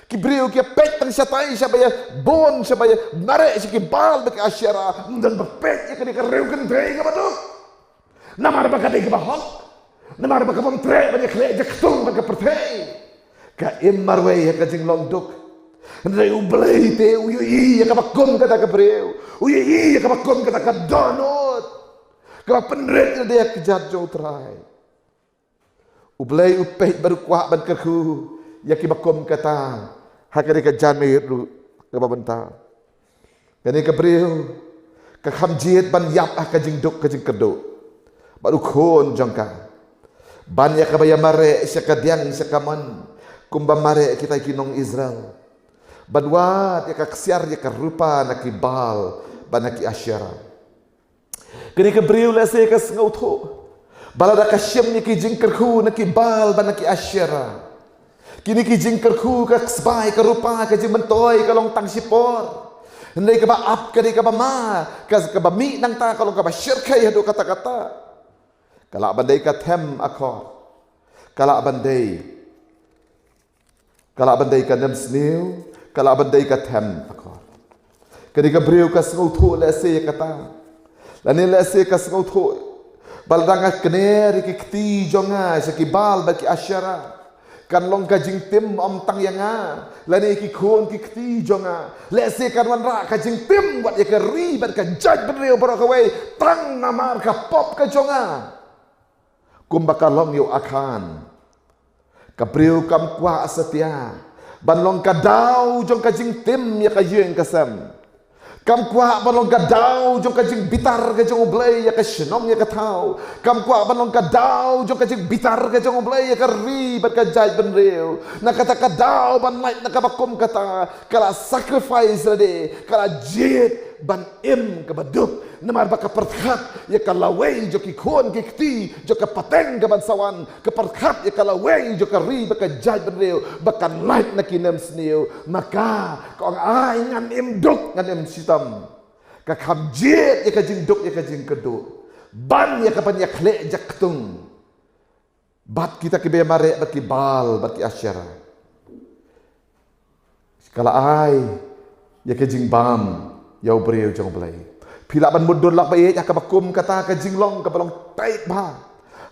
Ki briew ki ïa peit tang shatai shaba ïa bun, shaba ïa mareh sha ki Baal bad ki Asherah. Ym don ba peit ïa kane ka riew kynthei kaba duk. Namar ba ka dei kaba hok. Namar ba ka bym treh ban ïa khleh jaktung bad ka pyrthei. Ka im marwei ha ka jinglong duk. Hynrei U Blei te u ïohi ïa kaba kum kata ka briew. U ïohi ïa kaba kum kata ka dohnud. Kaba pynrit ïa ka kjat jong U Trai. U Blei u peit bad u kwah ban kyrkhu ïa kiba kum kata ha kane ka janmiet ruh kaba mynta. Kane ka briew ka kham jied ban ïap ha ka jingduk ka jingkyrduh bad u khun jong ka, ban ïa kaba ïa mareh sha ka diang sha ka mon kumba mareh kita ki nong Israel, ban wad ïa ka ksiar ïa ka rupa na ki Baal bad na ki Asherah. Kane ka briew lehse ka sngewthuh ba lada ka shim ïa ki jingkyrkhu na ki Baal bad na ki Asherah, kine ki jingkyrkhu, ka ksbai, ka rupa, ka jingmyntoi ka long tang shipor. Hynrei kaba ap ka dei kaba ma, ka, kaba mih nangta ka long kaba shyrkhei haduh katta katta. Ka lah ban dei ka them akor. Ka lah ban dei Ka lah ban dei ka nemsniew, ka lah ban dei ka them akor. Kane ka briew ka sngewthuh lehse ïa kata. Lane lehse ka sngewthuh ba lada nga kner ïa ki kti jong nga sha ki Baal bad ki Asherah, kan long ka jingtim ym tang ïa nga lane ïa ki khun ki kti jong nga. Lehse kan wanrah ka jingtim wat ïa ka ri bad ka jaitbynriew baroh kawei tang namar ka pop ka jong nga. Kumba ka long ïa u Akhan. Ka briew kam kwah satia ban long ka daw jong ka jingtim ïa ka ïing ka sem. Kam kwah ban long ka daw jong ka jingbitar ka jong U Blei ïa ka shnong ïa ka thaw. Kam kwah ban long ka daw jong ka jingbitar ka jong U Blei ïa ka ri bad ka jaitbynriew. Na kata ka daw ban lait na kaba kum kata, ka la sacrifice lade, ka la jied ban im kaba duk. Namar ba ka pyrkhat ïa ka lawei jong ki khun ki kti jong ka pateng kaban sa wan, ka pyrkhat ïa ka lawei jong ka ri bad ka jaitbynriew ba kan lait na ki nemsniew. Ma ka, ka ong, ai, ngan im duk, ngan im shitom. Ka kham jied ïa ka jingduk ïa ka jingkyrduh ban ïa kaban ïa khleh jaktung bad kita kiba ïa mareh bad ki Baal bad ki Asherah. Ka la ai ïa ka jingbam ïa u briew jong U Blei. Phi lah ban mutdur lok ba ïeit ha kaba kum kata ka jinglong kaba long tight bha,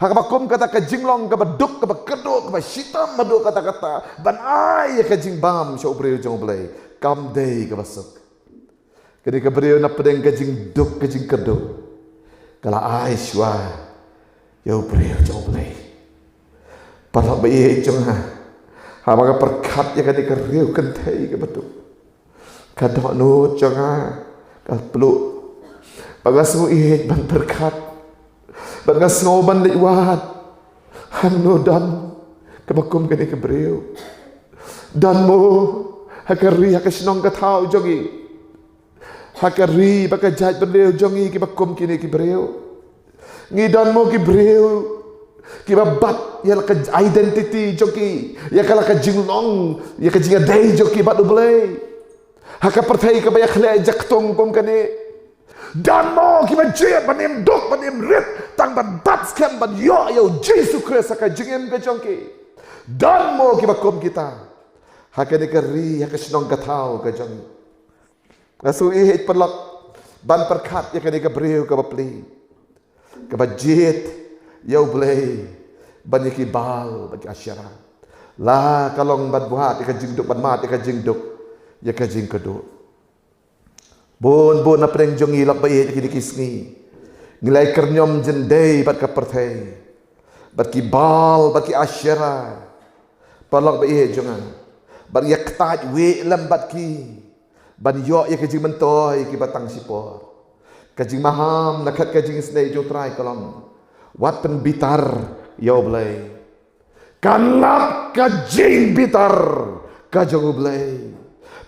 ha kaba kum kata ka jinglong kaba duk, kaba kyrduh, kaba shitom haduh katta katta, ban ai ïa ka jingbam sha u briew jong U Blei. Kam dei kaba suk. Kane ka briew na pdeng ka jingduk ka jingkyrduh, ka la ai shuwa ïa u briew jong U Blei. Paralok ba ïeit jong nga, haba nga pyrkhat ïa kane ka riew kynthei kaba duk, ka dohnud jong nga ka pluh. Ba nga sngew ïeit ban pyrkhat, ba nga sngew ban leit wad. Hangno don kaba kum kane ka briew? Don mo ha ka ri, ha ka shnong ka thaw jong ngi, ha ka ri bad ka jaitbynriew jong ngi kiba kum kine ki briew? Ngi don mo ki briew kiba bat ïa la ka identity jong ki, ïa ka la ka jinglong, ïa ka jingïadei jong ki bad U Blei, ha ka pyrthei kaba ïa khleh jaktung kum kane? Don mo kiba jied ban im duk, ban im rit, tang ban bat skhem ban ïoh ïa U Jisu Khrist ha ka jingim ka jong ki? Don mo kiba kum kita ha kane ka ri, ha ka shnong ka thaw ka jong ngi? Nga sngew ïeit, paralok, ban pyrkhat ïa kane ka briew kaba pli, kaba jied ïa U Blei ban ïa ki Baal bad ki Asherah. La ka long ban wad ïa ka jingduk, ban mad ïa ka jingduk ïa ka jingkyrduh. Bun bun na pdeng jong ngi, lok ba ïeit, kine ki sngi ngi la ïa kyrñiom jyndei bad ka pyrthei, bad ki Baal bad ki Asherah, paralok ba ïeit jong nga, bad ïa ktait wieh lem bad ki ban ïoh ïa ka jingmyntoi kiba tang shipor. Ka jingmaham na khat ka jingisynei jong U Trai ka long, wat pynbitar ïa U Blei. Kan lap ka jingbitar ka jong U Blei.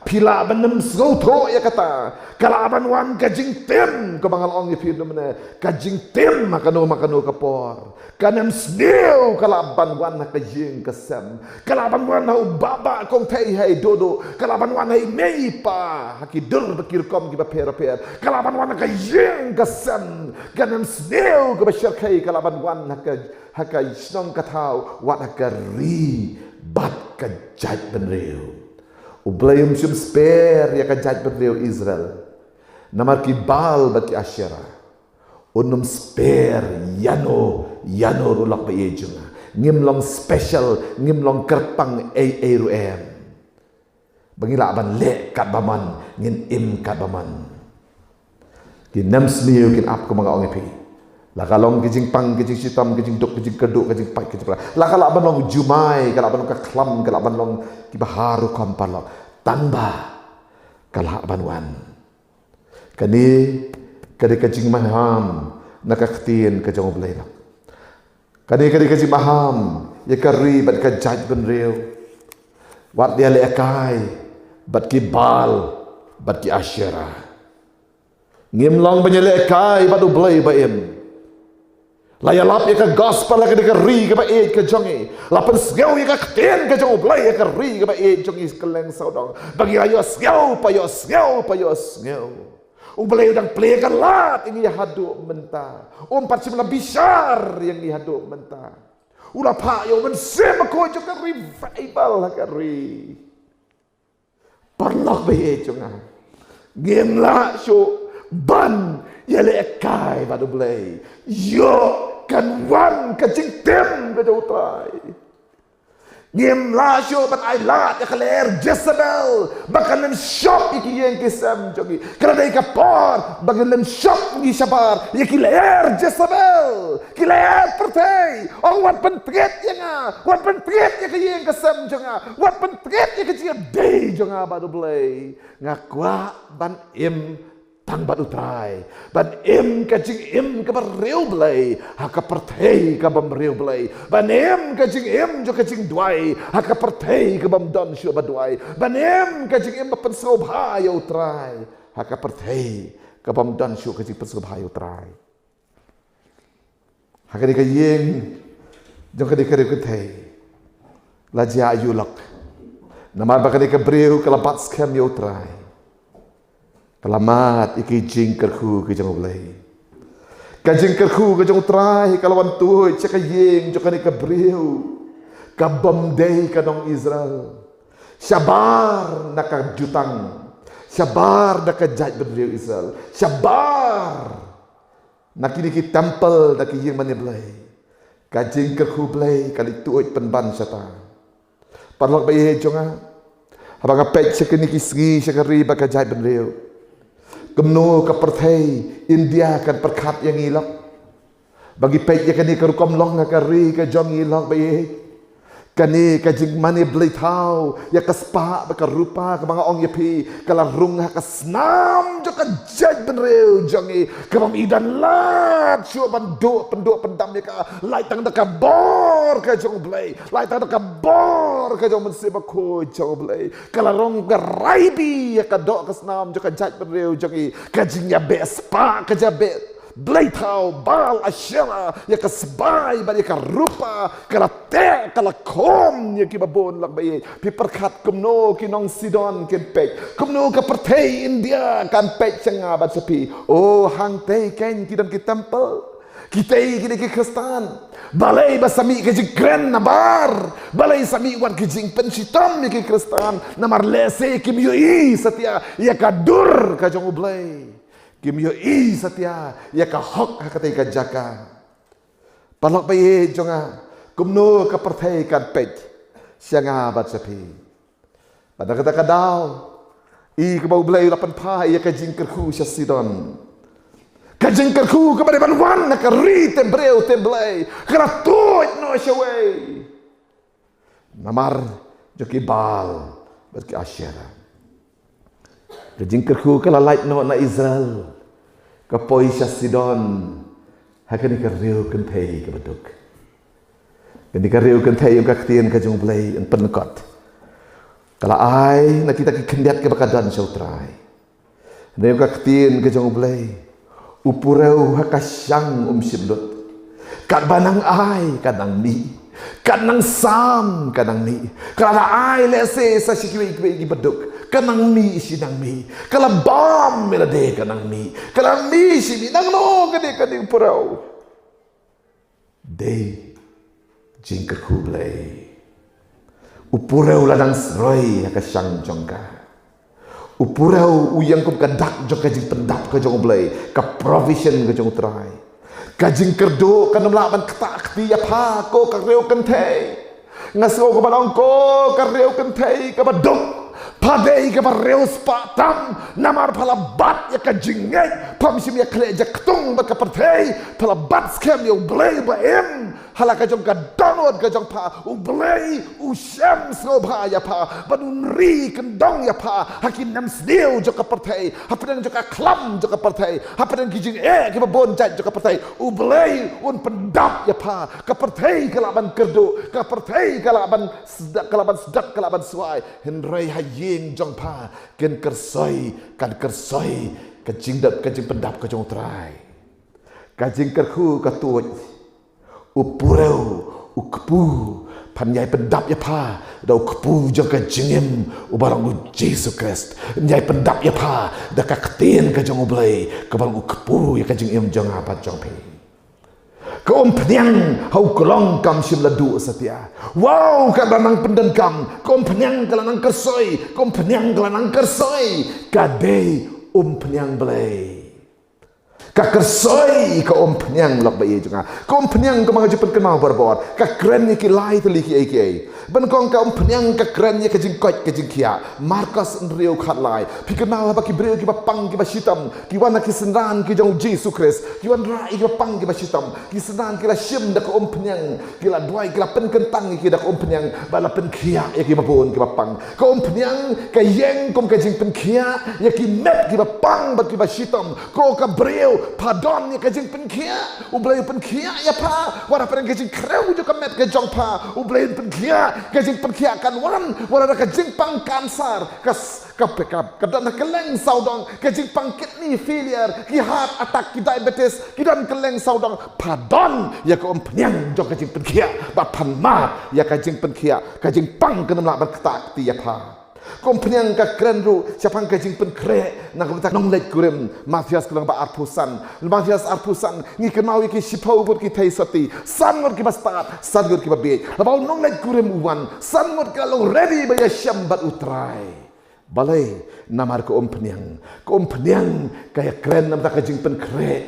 Phi lah ban ym sngewthuh ïa kata. Ka lah ban wan ka jingtim, kaba nga la ong ïa phi mynne, ka jingtim ha kano ma kano ka por. Kan ym sniew, ka lah ban wan ha ka ïing ka sem. Ka lah ban wan ha u baba kong thei ha i dodo. Ka lah ban wan ha i mei i pa, ha ki dur bad ki rukom kiba pher bapher. Ka lah ban wan ha ka ïing ka sem. Kan ym sniew, kaba shyrkhei, ka lah ban wan ha ka, ha ka shnong ka thaw, wat ha ka ri bad ka jaitbynriew. U Blei um shym sper ïa ka jaitbynriew Israel namar ki Baal bad ki Asherah. Un ym sper ïano ïano ruh, lok ba ïeit jong nga. Ngim long special, ngim long kyrpang ei ei ruh em. Ba ngi lah ban leh katba mon, ngin im katba mon. Kin ym sniew, kin ap, kumba nga ong ïa phi. La ka long ka jingpang, ka jingshitom, ka jingduk, ka jingkyrduh, ka jingpait, ka jingpra. La ka lah ban long jumai, ka lah ban long ka khlam, ka lah ban long kiba ha rukom, paralok. Tangba ka lah ban wan. Kane ka dei ka jingmaham na ka ktien ka jong U Blei, lok. Kane ka dei ka jingmaham ïa ka ri bad ka jaitbynriew. Wat ïalehkai bad ki Baal bad ki Asherah. Ngim long ban ïalehkai bad U Blei ba im. La ïalap ïa ka gospel ha kane ka ri kaba ïeit ka jong ngi. La pynsngew ïa ka ktien ka jong U Blei ha ka ri kaba ïeit jong ngi kylleng sawdong. Ba ngi la ïohsngew, pa ïohsngew, pa ïohsngew. U Blei u dang plie ka lad ïa ngi haduh mynta. Um pat shym la bishar ïa ngi haduh mynta. U la phah ïa u Mynsiem Bakhuid jong ka revival ha ka ri. Paralok ba ïeit jong nga, ngim lah shuh ban ïalehkai bad U Blei. Ïoh, kan wan ka jingtim ka jong U Trai. Ngim lah shuh ban ailad ïa ka lyer Jezebel ba kan lynshop ïa ki ïing ki sem jong ngi. Ka la dei ka por ba ngin lynshop ngi shabar ïa ki lyer Jezebel, ki lyer pyrthei. Ong, wat pyntngit ïa nga, wat pyntngit ïa ka ïing ka sem jong nga, wat pyntngit ïa ka jingïadei jong nga bad U Blei. Nga kwah ban im tang bad U Trai. Ban im ka jingim kaba riewblei ha ka pyrthei ka bym riewblei. Ban im ka jingim jong ka jingduwai ha ka pyrthei ka bym don shuh ba duwai. Ban im ka jingim ba pynsngewbha ïa U Trai ha ka pyrthei ka bym don shuh ka jingpynsngewbha ïa U Trai. Ha kane ka ïing jong kane ka riewkynthei la jia aïu, lok? Namar ba kane ka briew ka la bat skhem ïa U Trai. Ka la mad ïa ki jingkyrkhu ki jong U Blei. Ka jingkyrkhu ka jong U Trai ka la wan tuid sha ka ïing jong kane ka briew ka bym dei ka nong Israel. Shabar na ka jutang, shabar na ka jaitbynriew Israel, shabar na kine ki temple, na ki ïing mane blei. Ka jingkyrkhu Blei ka la tuid pynban shata. Paralok ba ïeit jong nga, haba nga peit sha kine ki sngi sha ka ri bad ka jaitbynriew, kumno ka pyrthei India kan pyrkhat ïa ngi, lok? Ba ngi peit ïa kane ka rukom long ha ka ri ka jong ngi, lok ba ïeit. Kane ka jingmane blei thaw ïa ka spah bad ka rupa, kaba nga ong ïa phi, ka la rung ha ka snam jong ka jaitbynriew jong ngi, kaba ym don lad shuh ban duh, pynduh pyndam ïa ka, lait tang da ka bor ka jong U Blei, lait tang da ka bor ka jong U Mynsiem Bakhuid jong U Blei. Ka la rung ka raibi ïa ka doh ka snam jong ka jaitbynriew jong ngi. Ka jingïabeh spah, ka jingïabeh blei thaw, Baal, Asherah, ïa ka sbai bad ïa ka rupa, ka la teh, ka la khum ïa kiba bun, lok ba ïeit. Phi pyrkhat kumno ki nong Sidon kin peit, kumno ka pyrthei India kan peit sha nga bad sha phi. Oh, hangtei keiñ ki don ki temple, kitei ki dei ki Khristan. Balei ba sa mih ka jingkren nabar? Balei sa mih wat ka jingpynshitom ïa ki Khristan? Namar lehse kim ïohi satia ïa ka dur ka jong U Blei. Kim ïohi satia ïa ka hok ha katei ka jaka. Paralok ba ïeit jong nga, kumno ka pyrthei kan peit sha nga bad sha phi? Bad na kata ka daw, i kaba U Blei u la pynphai ïa ka jingkyrkhu sha Sidon. Ka jingkyrkhu kaba dei ban wan na ka ri tymbriew tymblei, ka la tuid noh shawei. Namar jong ki Baal bad ki Asherah. Ka jingkyrkhu ka la lait noh na Israel, ka poi sha Sidon, ha kane ka riewkynthei kaba duk. Kane ka riewkynthei, ong ka ktien ka jong U Blei, yn pynlyngkot. Ka la ai na kita ki khyndiat kaba ka don sha U Trai. Hynrei ka ktien ka jong U Blei, u purew ha ka shang um shym lut. Katba nang ai ka nang mih, kat nang sam ka nang mih. Ka la ai lehse sa shi kiwei kiwei ki baduk, ka nang mih shi nang mih. Ka la bam ïa lade ka nang mih, ka la mih shi mih. Nangno ka dei kane u purew? Dei jingkyrkhu Blei. U purew la nang sroi ha ka shang jong ka. U purew u ïeng kum ka dak jong ka jingpyndap ka jong U Blei, ka provision ka jong U Trai. Ka jingkyrduh kan ym lah ban ktah kti ïa pha, ko ka riew kynthei. Nga sngew kaba long, ko ka riew kynthei kaba duk, pha dei kaba riew spah tam, namar pha la bat ïa ka jingngeit, pham shym ïa khleh jaktung bad ka pyrthei, pha la bat skhem ïa U Blei ba im ha la ka jong ka dohnud ka jong pha. U Blei u shem sngewbha ïa pha bad un ri kyndong ïa pha ha ki nemsniew jong ka pyrthei, hapdeng jong ka khlam jong ka pyrthei, hapdeng ki jingeh kiba bun jait jong ka pyrthei. U Blei un pyndap ïa pha. Ka pyrthei ka lah ban kyrduh, ka pyrthei ka lah ban sdap, ka lah ban sdap, ka lah ban swai. Hynrei ha ïing jong pha kin kyrsoi, kan kyrsoi ka jingdap, ka jingpyndap ka jong U Trai. Ka jingkyrkhu ka tuid. U purew, u kpu, phan ïai pyndap ïa pha da u kpu jong ka jingim uba long U Jisu Khrist. Ïai pyndap ïa pha da ka ktien ka jong U Blei kaba long u kpu ïa ka jingim jong nga bad jong phi. Ka umphniang ha u klong kam shym la duh satia. Wow, ka la nang pyndonkam. Ka umphniang ka la nang kyrsoi. Ka umphniang ka la nang kyrsoi. Ka dei umphniang Blei. Ka kyrsoi ka umphniang, lok ba ïeit jong nga. Ka umphniang, kumba nga ju pynkynmaw barabor, ka kren ïa ki lai tylli kiei kiei. Ban kong, ka umphniang ka kren ïa ka jingkoit ka jingkhiah. Markos hynriew khatlai. Phi kynmaw haba ki briew kiba pang kiba shitom ki wan ha ki synran ki jong U Jisu Khrist, ki wanrah ïa kiba pang kiba shitom. Ki synran ki la shim da ka umphniang, ki la duwai, ki la pynkyntang ïa ki da ka umphniang bad la pynkhiah ïa kiba bun kiba pang. Ka umphniang ka ïeng kum ka jingpynkhiah ïa ki met kiba pang bad kiba shitom. Ko ka briew, pha don ïa ka jingpynkhiah. U Blei u pynkhiah ïa pha. Wat hapdeng ka jingkhrew jong ka met ka jong pha, U Blei u pynkhiah. Ka jingpynkhiah kan wan wat la da ka jingpang kansar, ka s-, ka, ka, ka don ha kylleng sawdong, ka jingpang kidney failure, ki heart attack, ki diabetes, ki don kylleng sawdong. Pha don ïa ka umphniang jong ka jingpynkhiah bad phan mad ïa ka jingpynkhiah. Ka jingpang kan ym lah ban ktah kti ïa pha. Ka umphniang ka kren ruh shaphang ka jingpynkhreh na ka bynta nongleit kurim. Mathaios ka lynnong ba arphew san. Mathaios arphew san, ngi kynmaw ïa ki shiphew ngut ki theisotti, san ngut kiba stad, san ngut kiba bieit. Haba u nongleit kurim u wan, san ngut ki la long ready ban ïashem bad U Trai. Balei? Namar ka umphniang. Ka umphniang ka ïakren na ka bynta ka jingpynkhreh,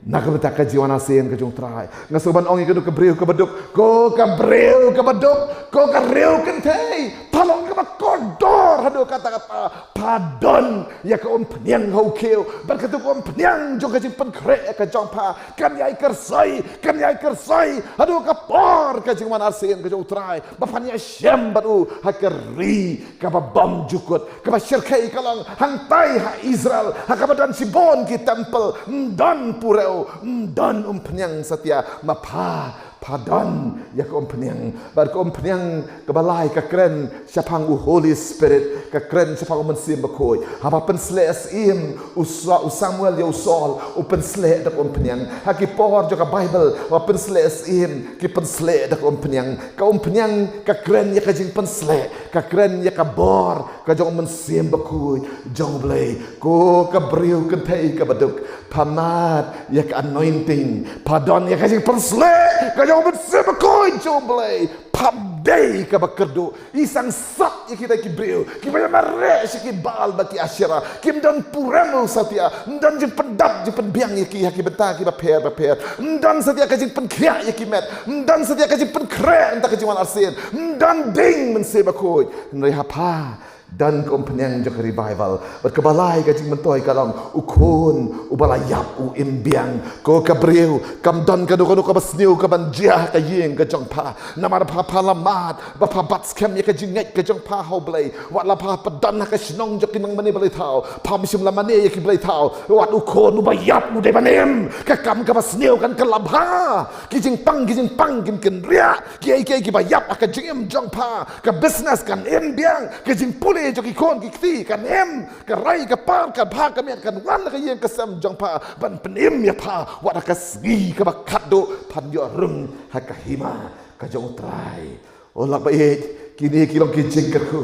na ka bynta ka jingwan arsien ka jong U Trai. Nga sngewbha ban ong ïa kano ka briew kaba duk, ko ka briew kaba duk, ko ka riew kynthei, pha long kaba kordor haduh katta katta. Pha don ïa ka umphniang ha u khiew. Bad kato ka umphniang jong ka jingpynkhreh ka jong pha kan ïai kyrsoi, kan ïai kyrsoi haduh ka por ka jingwan arsien ka jong U Trai, ba phan ïashem bad u ha ka ri kaba bymjukut, kaba shyrkhei ka long hangtai ha Israel, ha kaba don shibun ki temple. Ym don purew, ym don umphniang satia, ma pha, pha don ïa ka umphniang. Bad ka umphniang kaba lai ka kren shaphang u Holy Spirit, ka kren shaphang u Mynsiem Bakhuid. Haba pynsleh syiem u Sa-, u Samuel ïa u Saul, u pynsleh da ka umphniang. Ha ki por jong ka Baibl, haba pynsleh syiem, ki pynsleh da ka umphniang. Ka umphniang ka kren ïa ka jingpynsleh, ka kren ïa ka bor ka jong u Mynsiem Bakhuid jong U Blei. Ko ka briew kynthei kaba duk, pha mad ïa ka anointing, pha don ïa ka jingpynsleh ka jong u Mynsiem Bakhuid jong U Blei. Pham dei kaba kyrduh. I sangsot ïa kita ki briew kiba ïa mareh sha ki Baal bad ki Asherah. Kim don purew satia, ym don jingpyndap jingpynbiang ïa ki ha ki bynta kiba pher bapher. Ym don satia ka jingpynkhiah ïa ki met. Ym don satia ka jingpynkhreh na ka bynta ka jingwan arsien. Ym don ding Mynsiem Bakhuid. Hynrei ha pha Don ka umphniang jong ka revival. Bad kaba lai ka jingmyntoi ka long, u khun uba la ïap u im biang. Ko ka briew, kam don kano kano kaba sniew kaban jia ha ka ïing ka jong pha. Namar ba pha la mad, ba pha bat skhem ïa ka jingngeit ka jong pha ha U Blei. Wat la pha pat don ha ka shnong jong ki nongmane blei thaw, pham shym la mane ïa ki blei thaw. Wat u khun uba ïap u dei ban im. Ka kam kaba sniew kan kylla bha. Ki jingpang, ki jingpang kin kynriah. Kiei kiei kiba ïap ha ka jingim jong pha, ka business kan im biang, ka jingpule jong ki khun ki kti kan im, ka rai ka par, ka bha ka miat kan wan ha ka ïing ka sem jong pha ban pynim ïa pha. Wat ha ka sngi kaba khatduh phan ïoh rung ha ka hima ka jong U Trai. O lak ba ïeit, kine ki long ki jingkyrkhu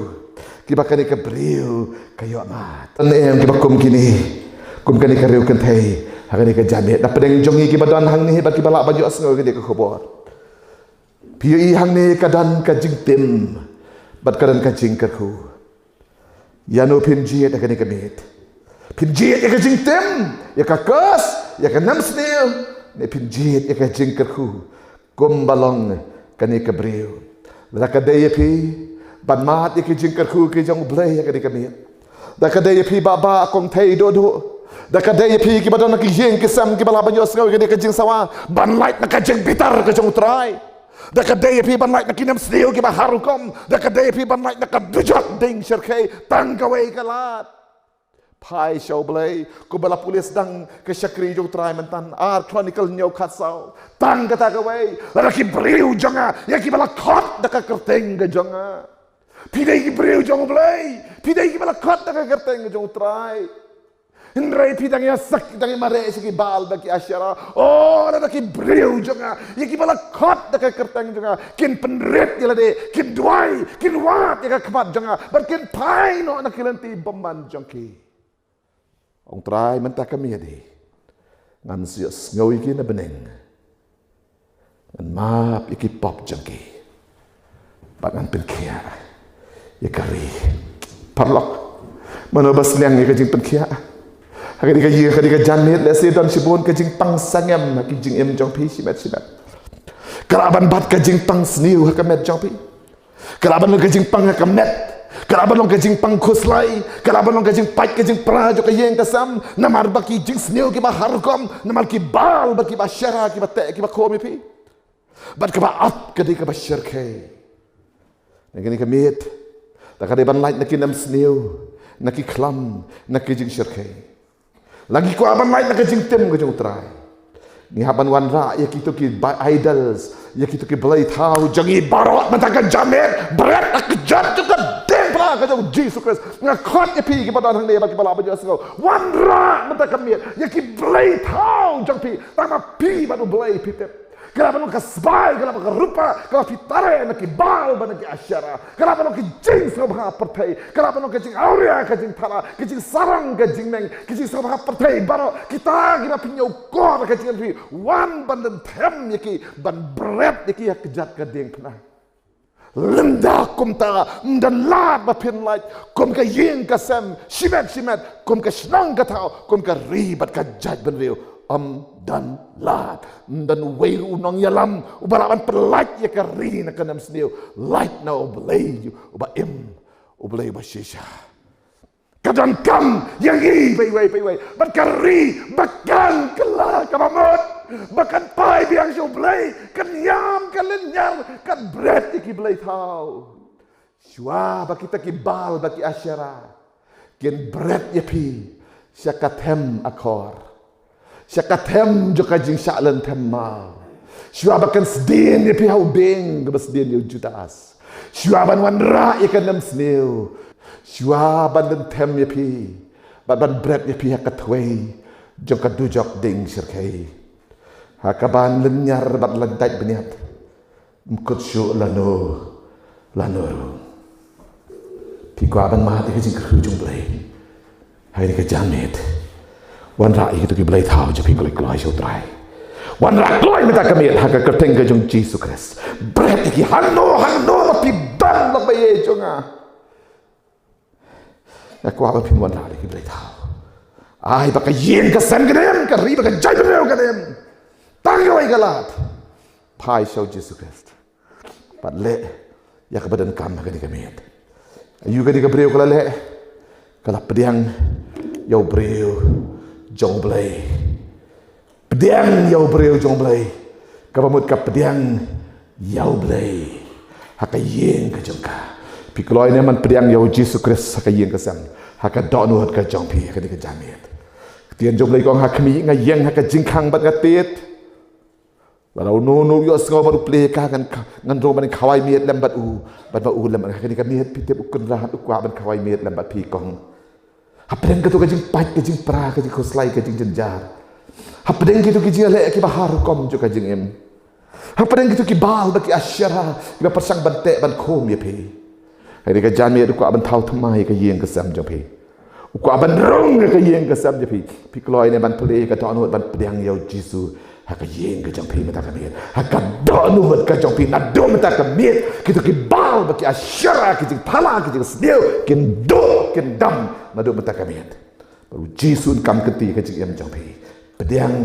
kiba kane ka briew ka ïoh mad. Tang em kiba kum kine, kum kane ka riew kynthei ha kane ka janmiet. Na pdeng jong ngi kiba don hangne bad kiba lah ban ïohsngew kane ka khubor, phi ïohi hangne ka don ka jingtim bad ka don ka jingkyrkhu. Ïano phin jied ha kane ka miet? Phin jied ïa ka jingtim, ïa ka curse, ïa ka nemsniew, ne phin jied ïa ka jingkyrkhu kumba long kane ka briew? Lada ka dei ïa phi ban mad ïa ka jingkyrkhu ka jong U Blei ha kane ka miet, lada ka dei ïa phi Bah Bah, Kong Thei, Dodo, lada ka dei ïa phi kiba don ha ki ïing ki sem kiba lah ban ïohsngew ïa kane ka jingsawa, ban lait na ka jingbitar ka jong U Trai. Lada ka dei ïa phi ban lait na ki nemsniew kiba har rukom, lada ka dei ïa phi ban lait na ka dujok dieng shyrkhei, tang kawei ka lad. Phai sha U Blei, kumba la pule sdang ka shakri jong U Trai mynta, Ar Chronicle hynñiew khatsaw. Tang kata kawei, lada ki briew jong nga, ïa kiba la khot da ka kyrteng ka jong nga. Phi dei ki briew jong U Blei, phi dei kiba la khot da ka kyrteng ka jong U Trai. Hynrei phi dang ïa sak, dang ïa mareh sha ki Baal bad ki Ashera. O, lada ki briew jong nga, ïa kiba la khot da ka kyrteng jong nga, kin pynrit ïa lade, kin duwai, kin wad ïa ka khmat jong nga, bad kin phai noh na ki lynti bymman jong ki. Ong Trai, mynta ka miet hi ngan sa ïohsngew ïa ki na bneng. Ngan map ïa ki pop jong ki bad ngan pynkhiah ïa ka ri. Paralok, mano ba sliang ïa ka jingpynkhiah? Ha kane ka ïing, ha kane ka janmiet, lehse don shibun ka jingpang sangem ha ki jingim jong phi shimet shimet. Ka lah ban bat ka jingpang sniew ha ka met jong phi. Ka lah ban long ka jingpang ha ka met. Ka lah ban long ka jingpang khuslai. Ka lah ban long ka jingpait ka jingpra jong ka ïing ka sem. Namar ba ki jingsniew kiba har rukom, namar ki Baal bad kiba Ashera kiba teh kiba khum ïa phi. Bad kaba ap ka dei kaba shyrkhei. Na kane ka miet, lada ka dei ban lait na ki nemsniew, na ki khlam, na ki jingshyrkhei, la ngi kwah ban lait na ka jingtim ka jong U Trai, ngi hap ban wanrah ïa kito ki ba-, idols, ïa kito ki blei thaw jong ngi baroh mynta ka janmiet. Bret ha ka kjat jong ka diengphna ka jong U Jisu Khrist. Nga khot ïa phi kiba don hangne bad kiba lah ban ïohsngew, wanrah mynta ka miet ïa ki blei thaw jong phi. Tang ma phi bad U Blei phi tip. Ka lah ban long ka sbai, ka lah ban long ka rupa, ka lah ban long phi tare na ki Baal bad na ki Ashera. Ka lah ban long ka jingsngewbha pyrthei, ka lah ban long ka jingawria, ka jingthala, ka jingsarong, ka jingmeng, ka jingsngewbha pyrthei baroh. Kita kiba phi ñiewkor ha ka jingim phi, wan ban lynthem ïa ki, ban bret ïa ki ha ka kjat ka diengphna. Lynda kumta, ym don lad ba phin lait kum ka ïing ka sem, shimet shimet, kum ka shnong ka thaw, kum ka ri bad ka jaitbynriew. Ym don lad, ym don uwei ruh u nongïalam uba lah ban pynlait ïa ka ri na ka nemsniew. Lait na U Blei uba im, U Blei uba shisha. Ka donkam ïa ngi baiwei baiwei bad ka ri ba kan kylla kaba mut, ba kan phai biang sha U Blei, kan ïam, kan lynñiar, kan bret ïa ki blei thaw. Shuwa ba kita ki Baal bad ki Ashera kin bret ïa phi sha ka them akor, sha ka them jong ka jingshah lynthem maw. Shuwa ba kan sdien ïa phi ha u dieng kaba sdien ïa u Judas. Shuwa ban wanrah ïa ka nemsniew. Shuwa ban lynthem ïa phi bad ban bret ïa phi ha ka thwei jong ka dujok dieng shyrkhei, ha kaban lynñiar bad lyntait bniat. Ym kut shuh lano lano ruh. Phi kwah ban mad ïa ka jingkyrkhu jong U Blei? Ha kane ka janmiet, wanrah ïa kito ki blei thaw jong phi kloi kloi sha U Trai. Wanrah kloi mynta ka miet ha ka kyrteng ka jong U Jisu Khrist. Bret ïa ki hangno hangno ma phi don, lok baieit jong nga. Nga kwah ba phin wanrah ïa ki blei thaw. Ai ba ka ïing ka sem kan im, ka ri bad ka jaitbynriew kan im. Tang kawei ka lad. Phai sha U Jisu Khrist bad leh ïa kaba donkam ha kane ka miet. Aïu kane ka briew ka la leh? Ka la pdiang ïa u briew jong U Blei. Pdiang ïa u briew jong U Blei. Kaba mut ka pdiang ïa U Blei ha ka ïing ka jong ka. Phi kloi ne em ban pdiang ïa U Jisu Khrist ha ka ïing ka sem, ha ka dohnud ka jong phi ha kane ka janmiet? Ka ktien jong U Blei ka ong, ha khmih nga ïeng ha ka jingkhang bad nga tied. Lada uno uno u ïohsngew bad u plie ka, ngan ka, ngan rung ban khawai miet lem bad u, bad ma u lem ha kane ka miet. Phi tip, u Kynrad u kwah ban khawai miet lem bad phi kong. Hapdeng kato ka jingpait, ka jingpra, ka jingkhuslai, ka jingjynjar, hapdeng kito ki jingïaleh kiba har rukom jong ka jingim, hapdeng kito ki Baal bad ki Asherah kiba pyrshang ban teh ban khum ïa phi, ha kane ka janmiet u kwah ban thaw thymmai ïa ka ïing ka sem jong phi. U kwah ban rung ïa ka ïing ka sem jong phi. Phi kloi ne em ban plie ïa ka dohnud ban pdiang ïa U Jisu ha ka ïing ka jong phi mynta ka miet? Ha ka dohnud ka jong phi naduh mynta ka miet, kito ki Baal bad ki Asherah, ki jingthala, ki jingsniew, kin duh, kin dam naduh mynta ka miet. Bad U Jisu un kam kynti ïa ka jingim jong phi. Pdiang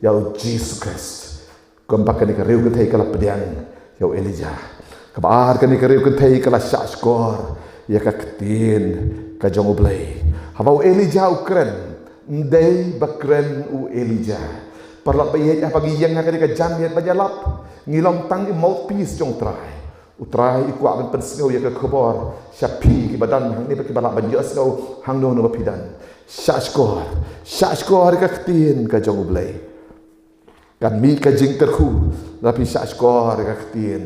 ïa U Jisu Khrist. Kumba kane ka riewkynthei ka la pdiang ïa u Elijah. Kaba ar, kane ka riewkynthei ka la shahshkor ïa ka ktien ka jong U Blei. Haba u Elijah u kren, ym dei ba kren u Elijah. Paralok ba ïeit, haba ngi ïeng ha kane ka janmiet ban ïalap, ngi long tang i mouthpiece jong U Trai. U Trai u kwah ban pynsngew ïa ka khubor sha phi kiba don hangne bad kiba lah ban ïohsngew hangno hangno ba phi don. Shahshkor, shahshkor ïa ka ktien ka jong U Blei. Kan mih ka jingkyrkhu lada phi shahshkor ïa ka ktien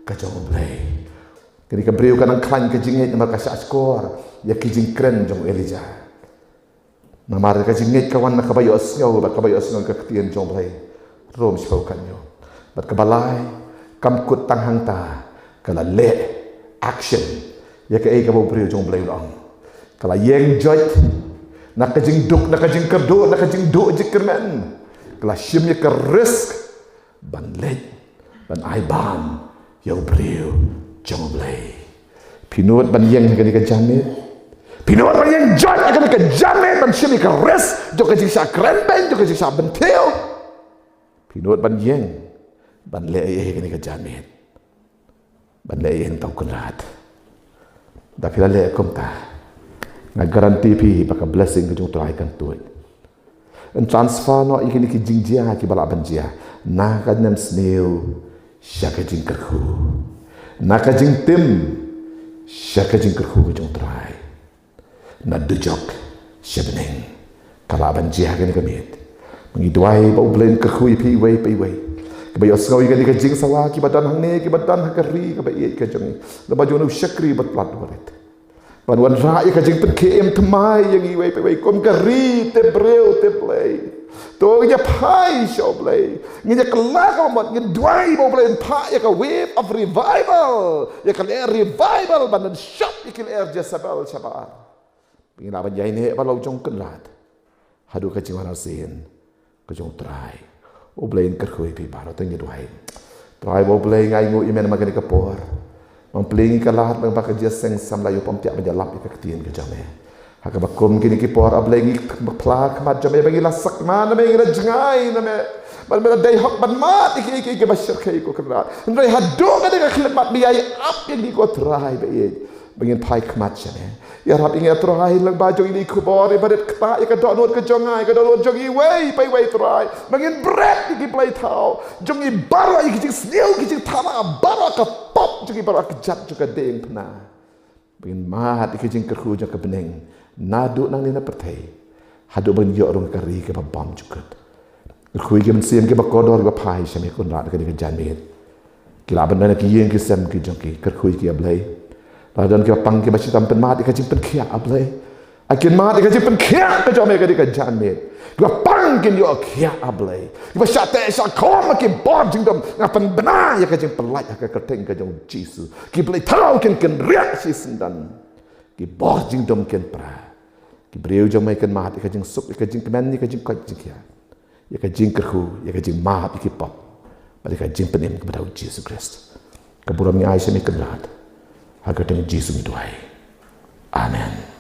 ka jong U Blei. Kane ka briew ka nang khlaiñ ka jingngeit namar ka shahshkor ïa ki jingkren jong u Elijah. Namar ka jingngeit ka wan na kaba ïohsngew, bad kaba ïohsngew ïa ka ktien jong U Blei. Rom shiphew khyndai. Bad kaba lai, kam kut tang hangta, ka la leh action ïa kaei kaba u briew jong U Blei u la ong. Ka la ïeng joit na ka jingduk, na ka jingkyrduh, na ka jingduh jingkyrmen. Ka la shim ïa ka risk ban leit ban ai bam ïa u briew jong U Blei. Phi nud ban ïeng ha kane ka janmiet? Phi nud ban ïeng joit ha kane ka janmiet ban shim ïa ka risk jong ka jingshah kren beiñ, jong ka jingshah bynthiew? Phi nud ban ïeng ban leh ei ei ha kane ka janmiet? Ban leh ei ei hangta, u Kynrad? Lada phi la leh kumta, nga guarantee phi ba ka blessing ka jong U Trai kan tuid. Yn transfer noh ïa kine ki jingjia kiba lah ban jia na ka nemsniew sha ka jingkyrkhu, na ka jingtim sha ka jingkyrkhu ka jong U Trai. Na dujok sha bneng. Ka lah ban jia ha kane ka miet. Ngi duwai ba U Blei un kyrkhu ïa phi iwei pa iwei, kiba ïohsngew ïa kane ka jingsawa, kiba don hangne, kiba don ha ka ri kaba ïeit ka jong ngi, lem bad jong u shakri bad u paidbah. Ban wanrah ïa ka jingpynkhiah im thymmai ïa ngi iwei pa iwei kum ka ri tip briew tip Blei. To ngin ïa phai sha U Blei, ngin ïa kylla ka bamut, ngin duwai ba U Blei un phah ïa ka wave of revival, ïa ka lyer revival ban shop ïa ki lyer Jezebel shabar. Ba ngin lah ban ïaineh bad la u jong u Kynrad haduh ka jingwan arsien ka jong U Trai. U Blei un kyrkhu ïa phi baroh. To ngin duwai. Trai ba U Blei, nga ainguh ïa me namar kane ka por. Ba me plie ïa ngi ka lad, ba ka jingïaseng samla ïa u pom thiah ban ïalap ïa ka ktien ka jong me. Ha kaba kum kine ki por, A Blei, ngi phla khmat jong me ba ngi la sakma na me, ngi la jngai na me. Ba me la dei hok ban mad ïa kiei kiei kiba shyrkhei, ko Kynrad. Hynrei haduh kane ka khyllipmat, me ïai ap ïa ngi, ko Trai ba ïeit, ba ngin phai khmat sha me. Ïarap ïa ngi, A Trai, lyngba jong kine ki khubor, ïa ba rit ktah ïa ka dohnud ka jong nga, ïa ka dohnud jong iwei pa iwei, Trai. Ba ngin bret ïa ki blei thaw jong ngi baroh, ïa ki jingsniew, ki jingthala baroh, ka pop jong ngi baroh, ka kjat jong ka diengphna. Ba ngin mad ïa ka jingkyrkhu jong ka bneng, naduh nangne na pyrthei haduh ba ngin ïoh rung ka ri kaba bymjukut. Kyrkhu ïa ki mynsiem kiba kordor kiba phai sha me, Kynrad, ha kane ka janmiet. Ki lah ban don ha ki ïing ki sem ki jong ki, kyrkhu ïa ki, A Blei. Lada don kiba pang, kiba shitom, pynmad ïa ka jingpynkhiah, A Blei. Ai, kin mad ïa ka jingpynkhiah ka jong me ha kane ka janmiet. Kiba pang kin ïoh khiah, A Blei. Kiba shah teh shah khom ha ki bor jingdum, nga pynbna ïa ka jingpyllait ha ka kyrteng ka jong U Jisu. Ki blei thaw kin kynriah shisyndon. Ki bor jingdum kin pra. Ki briew jong me kin mad ïa ka jingsuk, ïa ka jingkmen, ïa ka jingkoit jingkhiah, ïa ka jingkyrkhu, ïa ka jingmap ïa ki pop, bad ïa ka jingpynim kaba da U Jisu Khrist. Ka burom ngi ai sha me, Kynrad. Ha ka kyrteng U Jisu ngi duwai. Amen.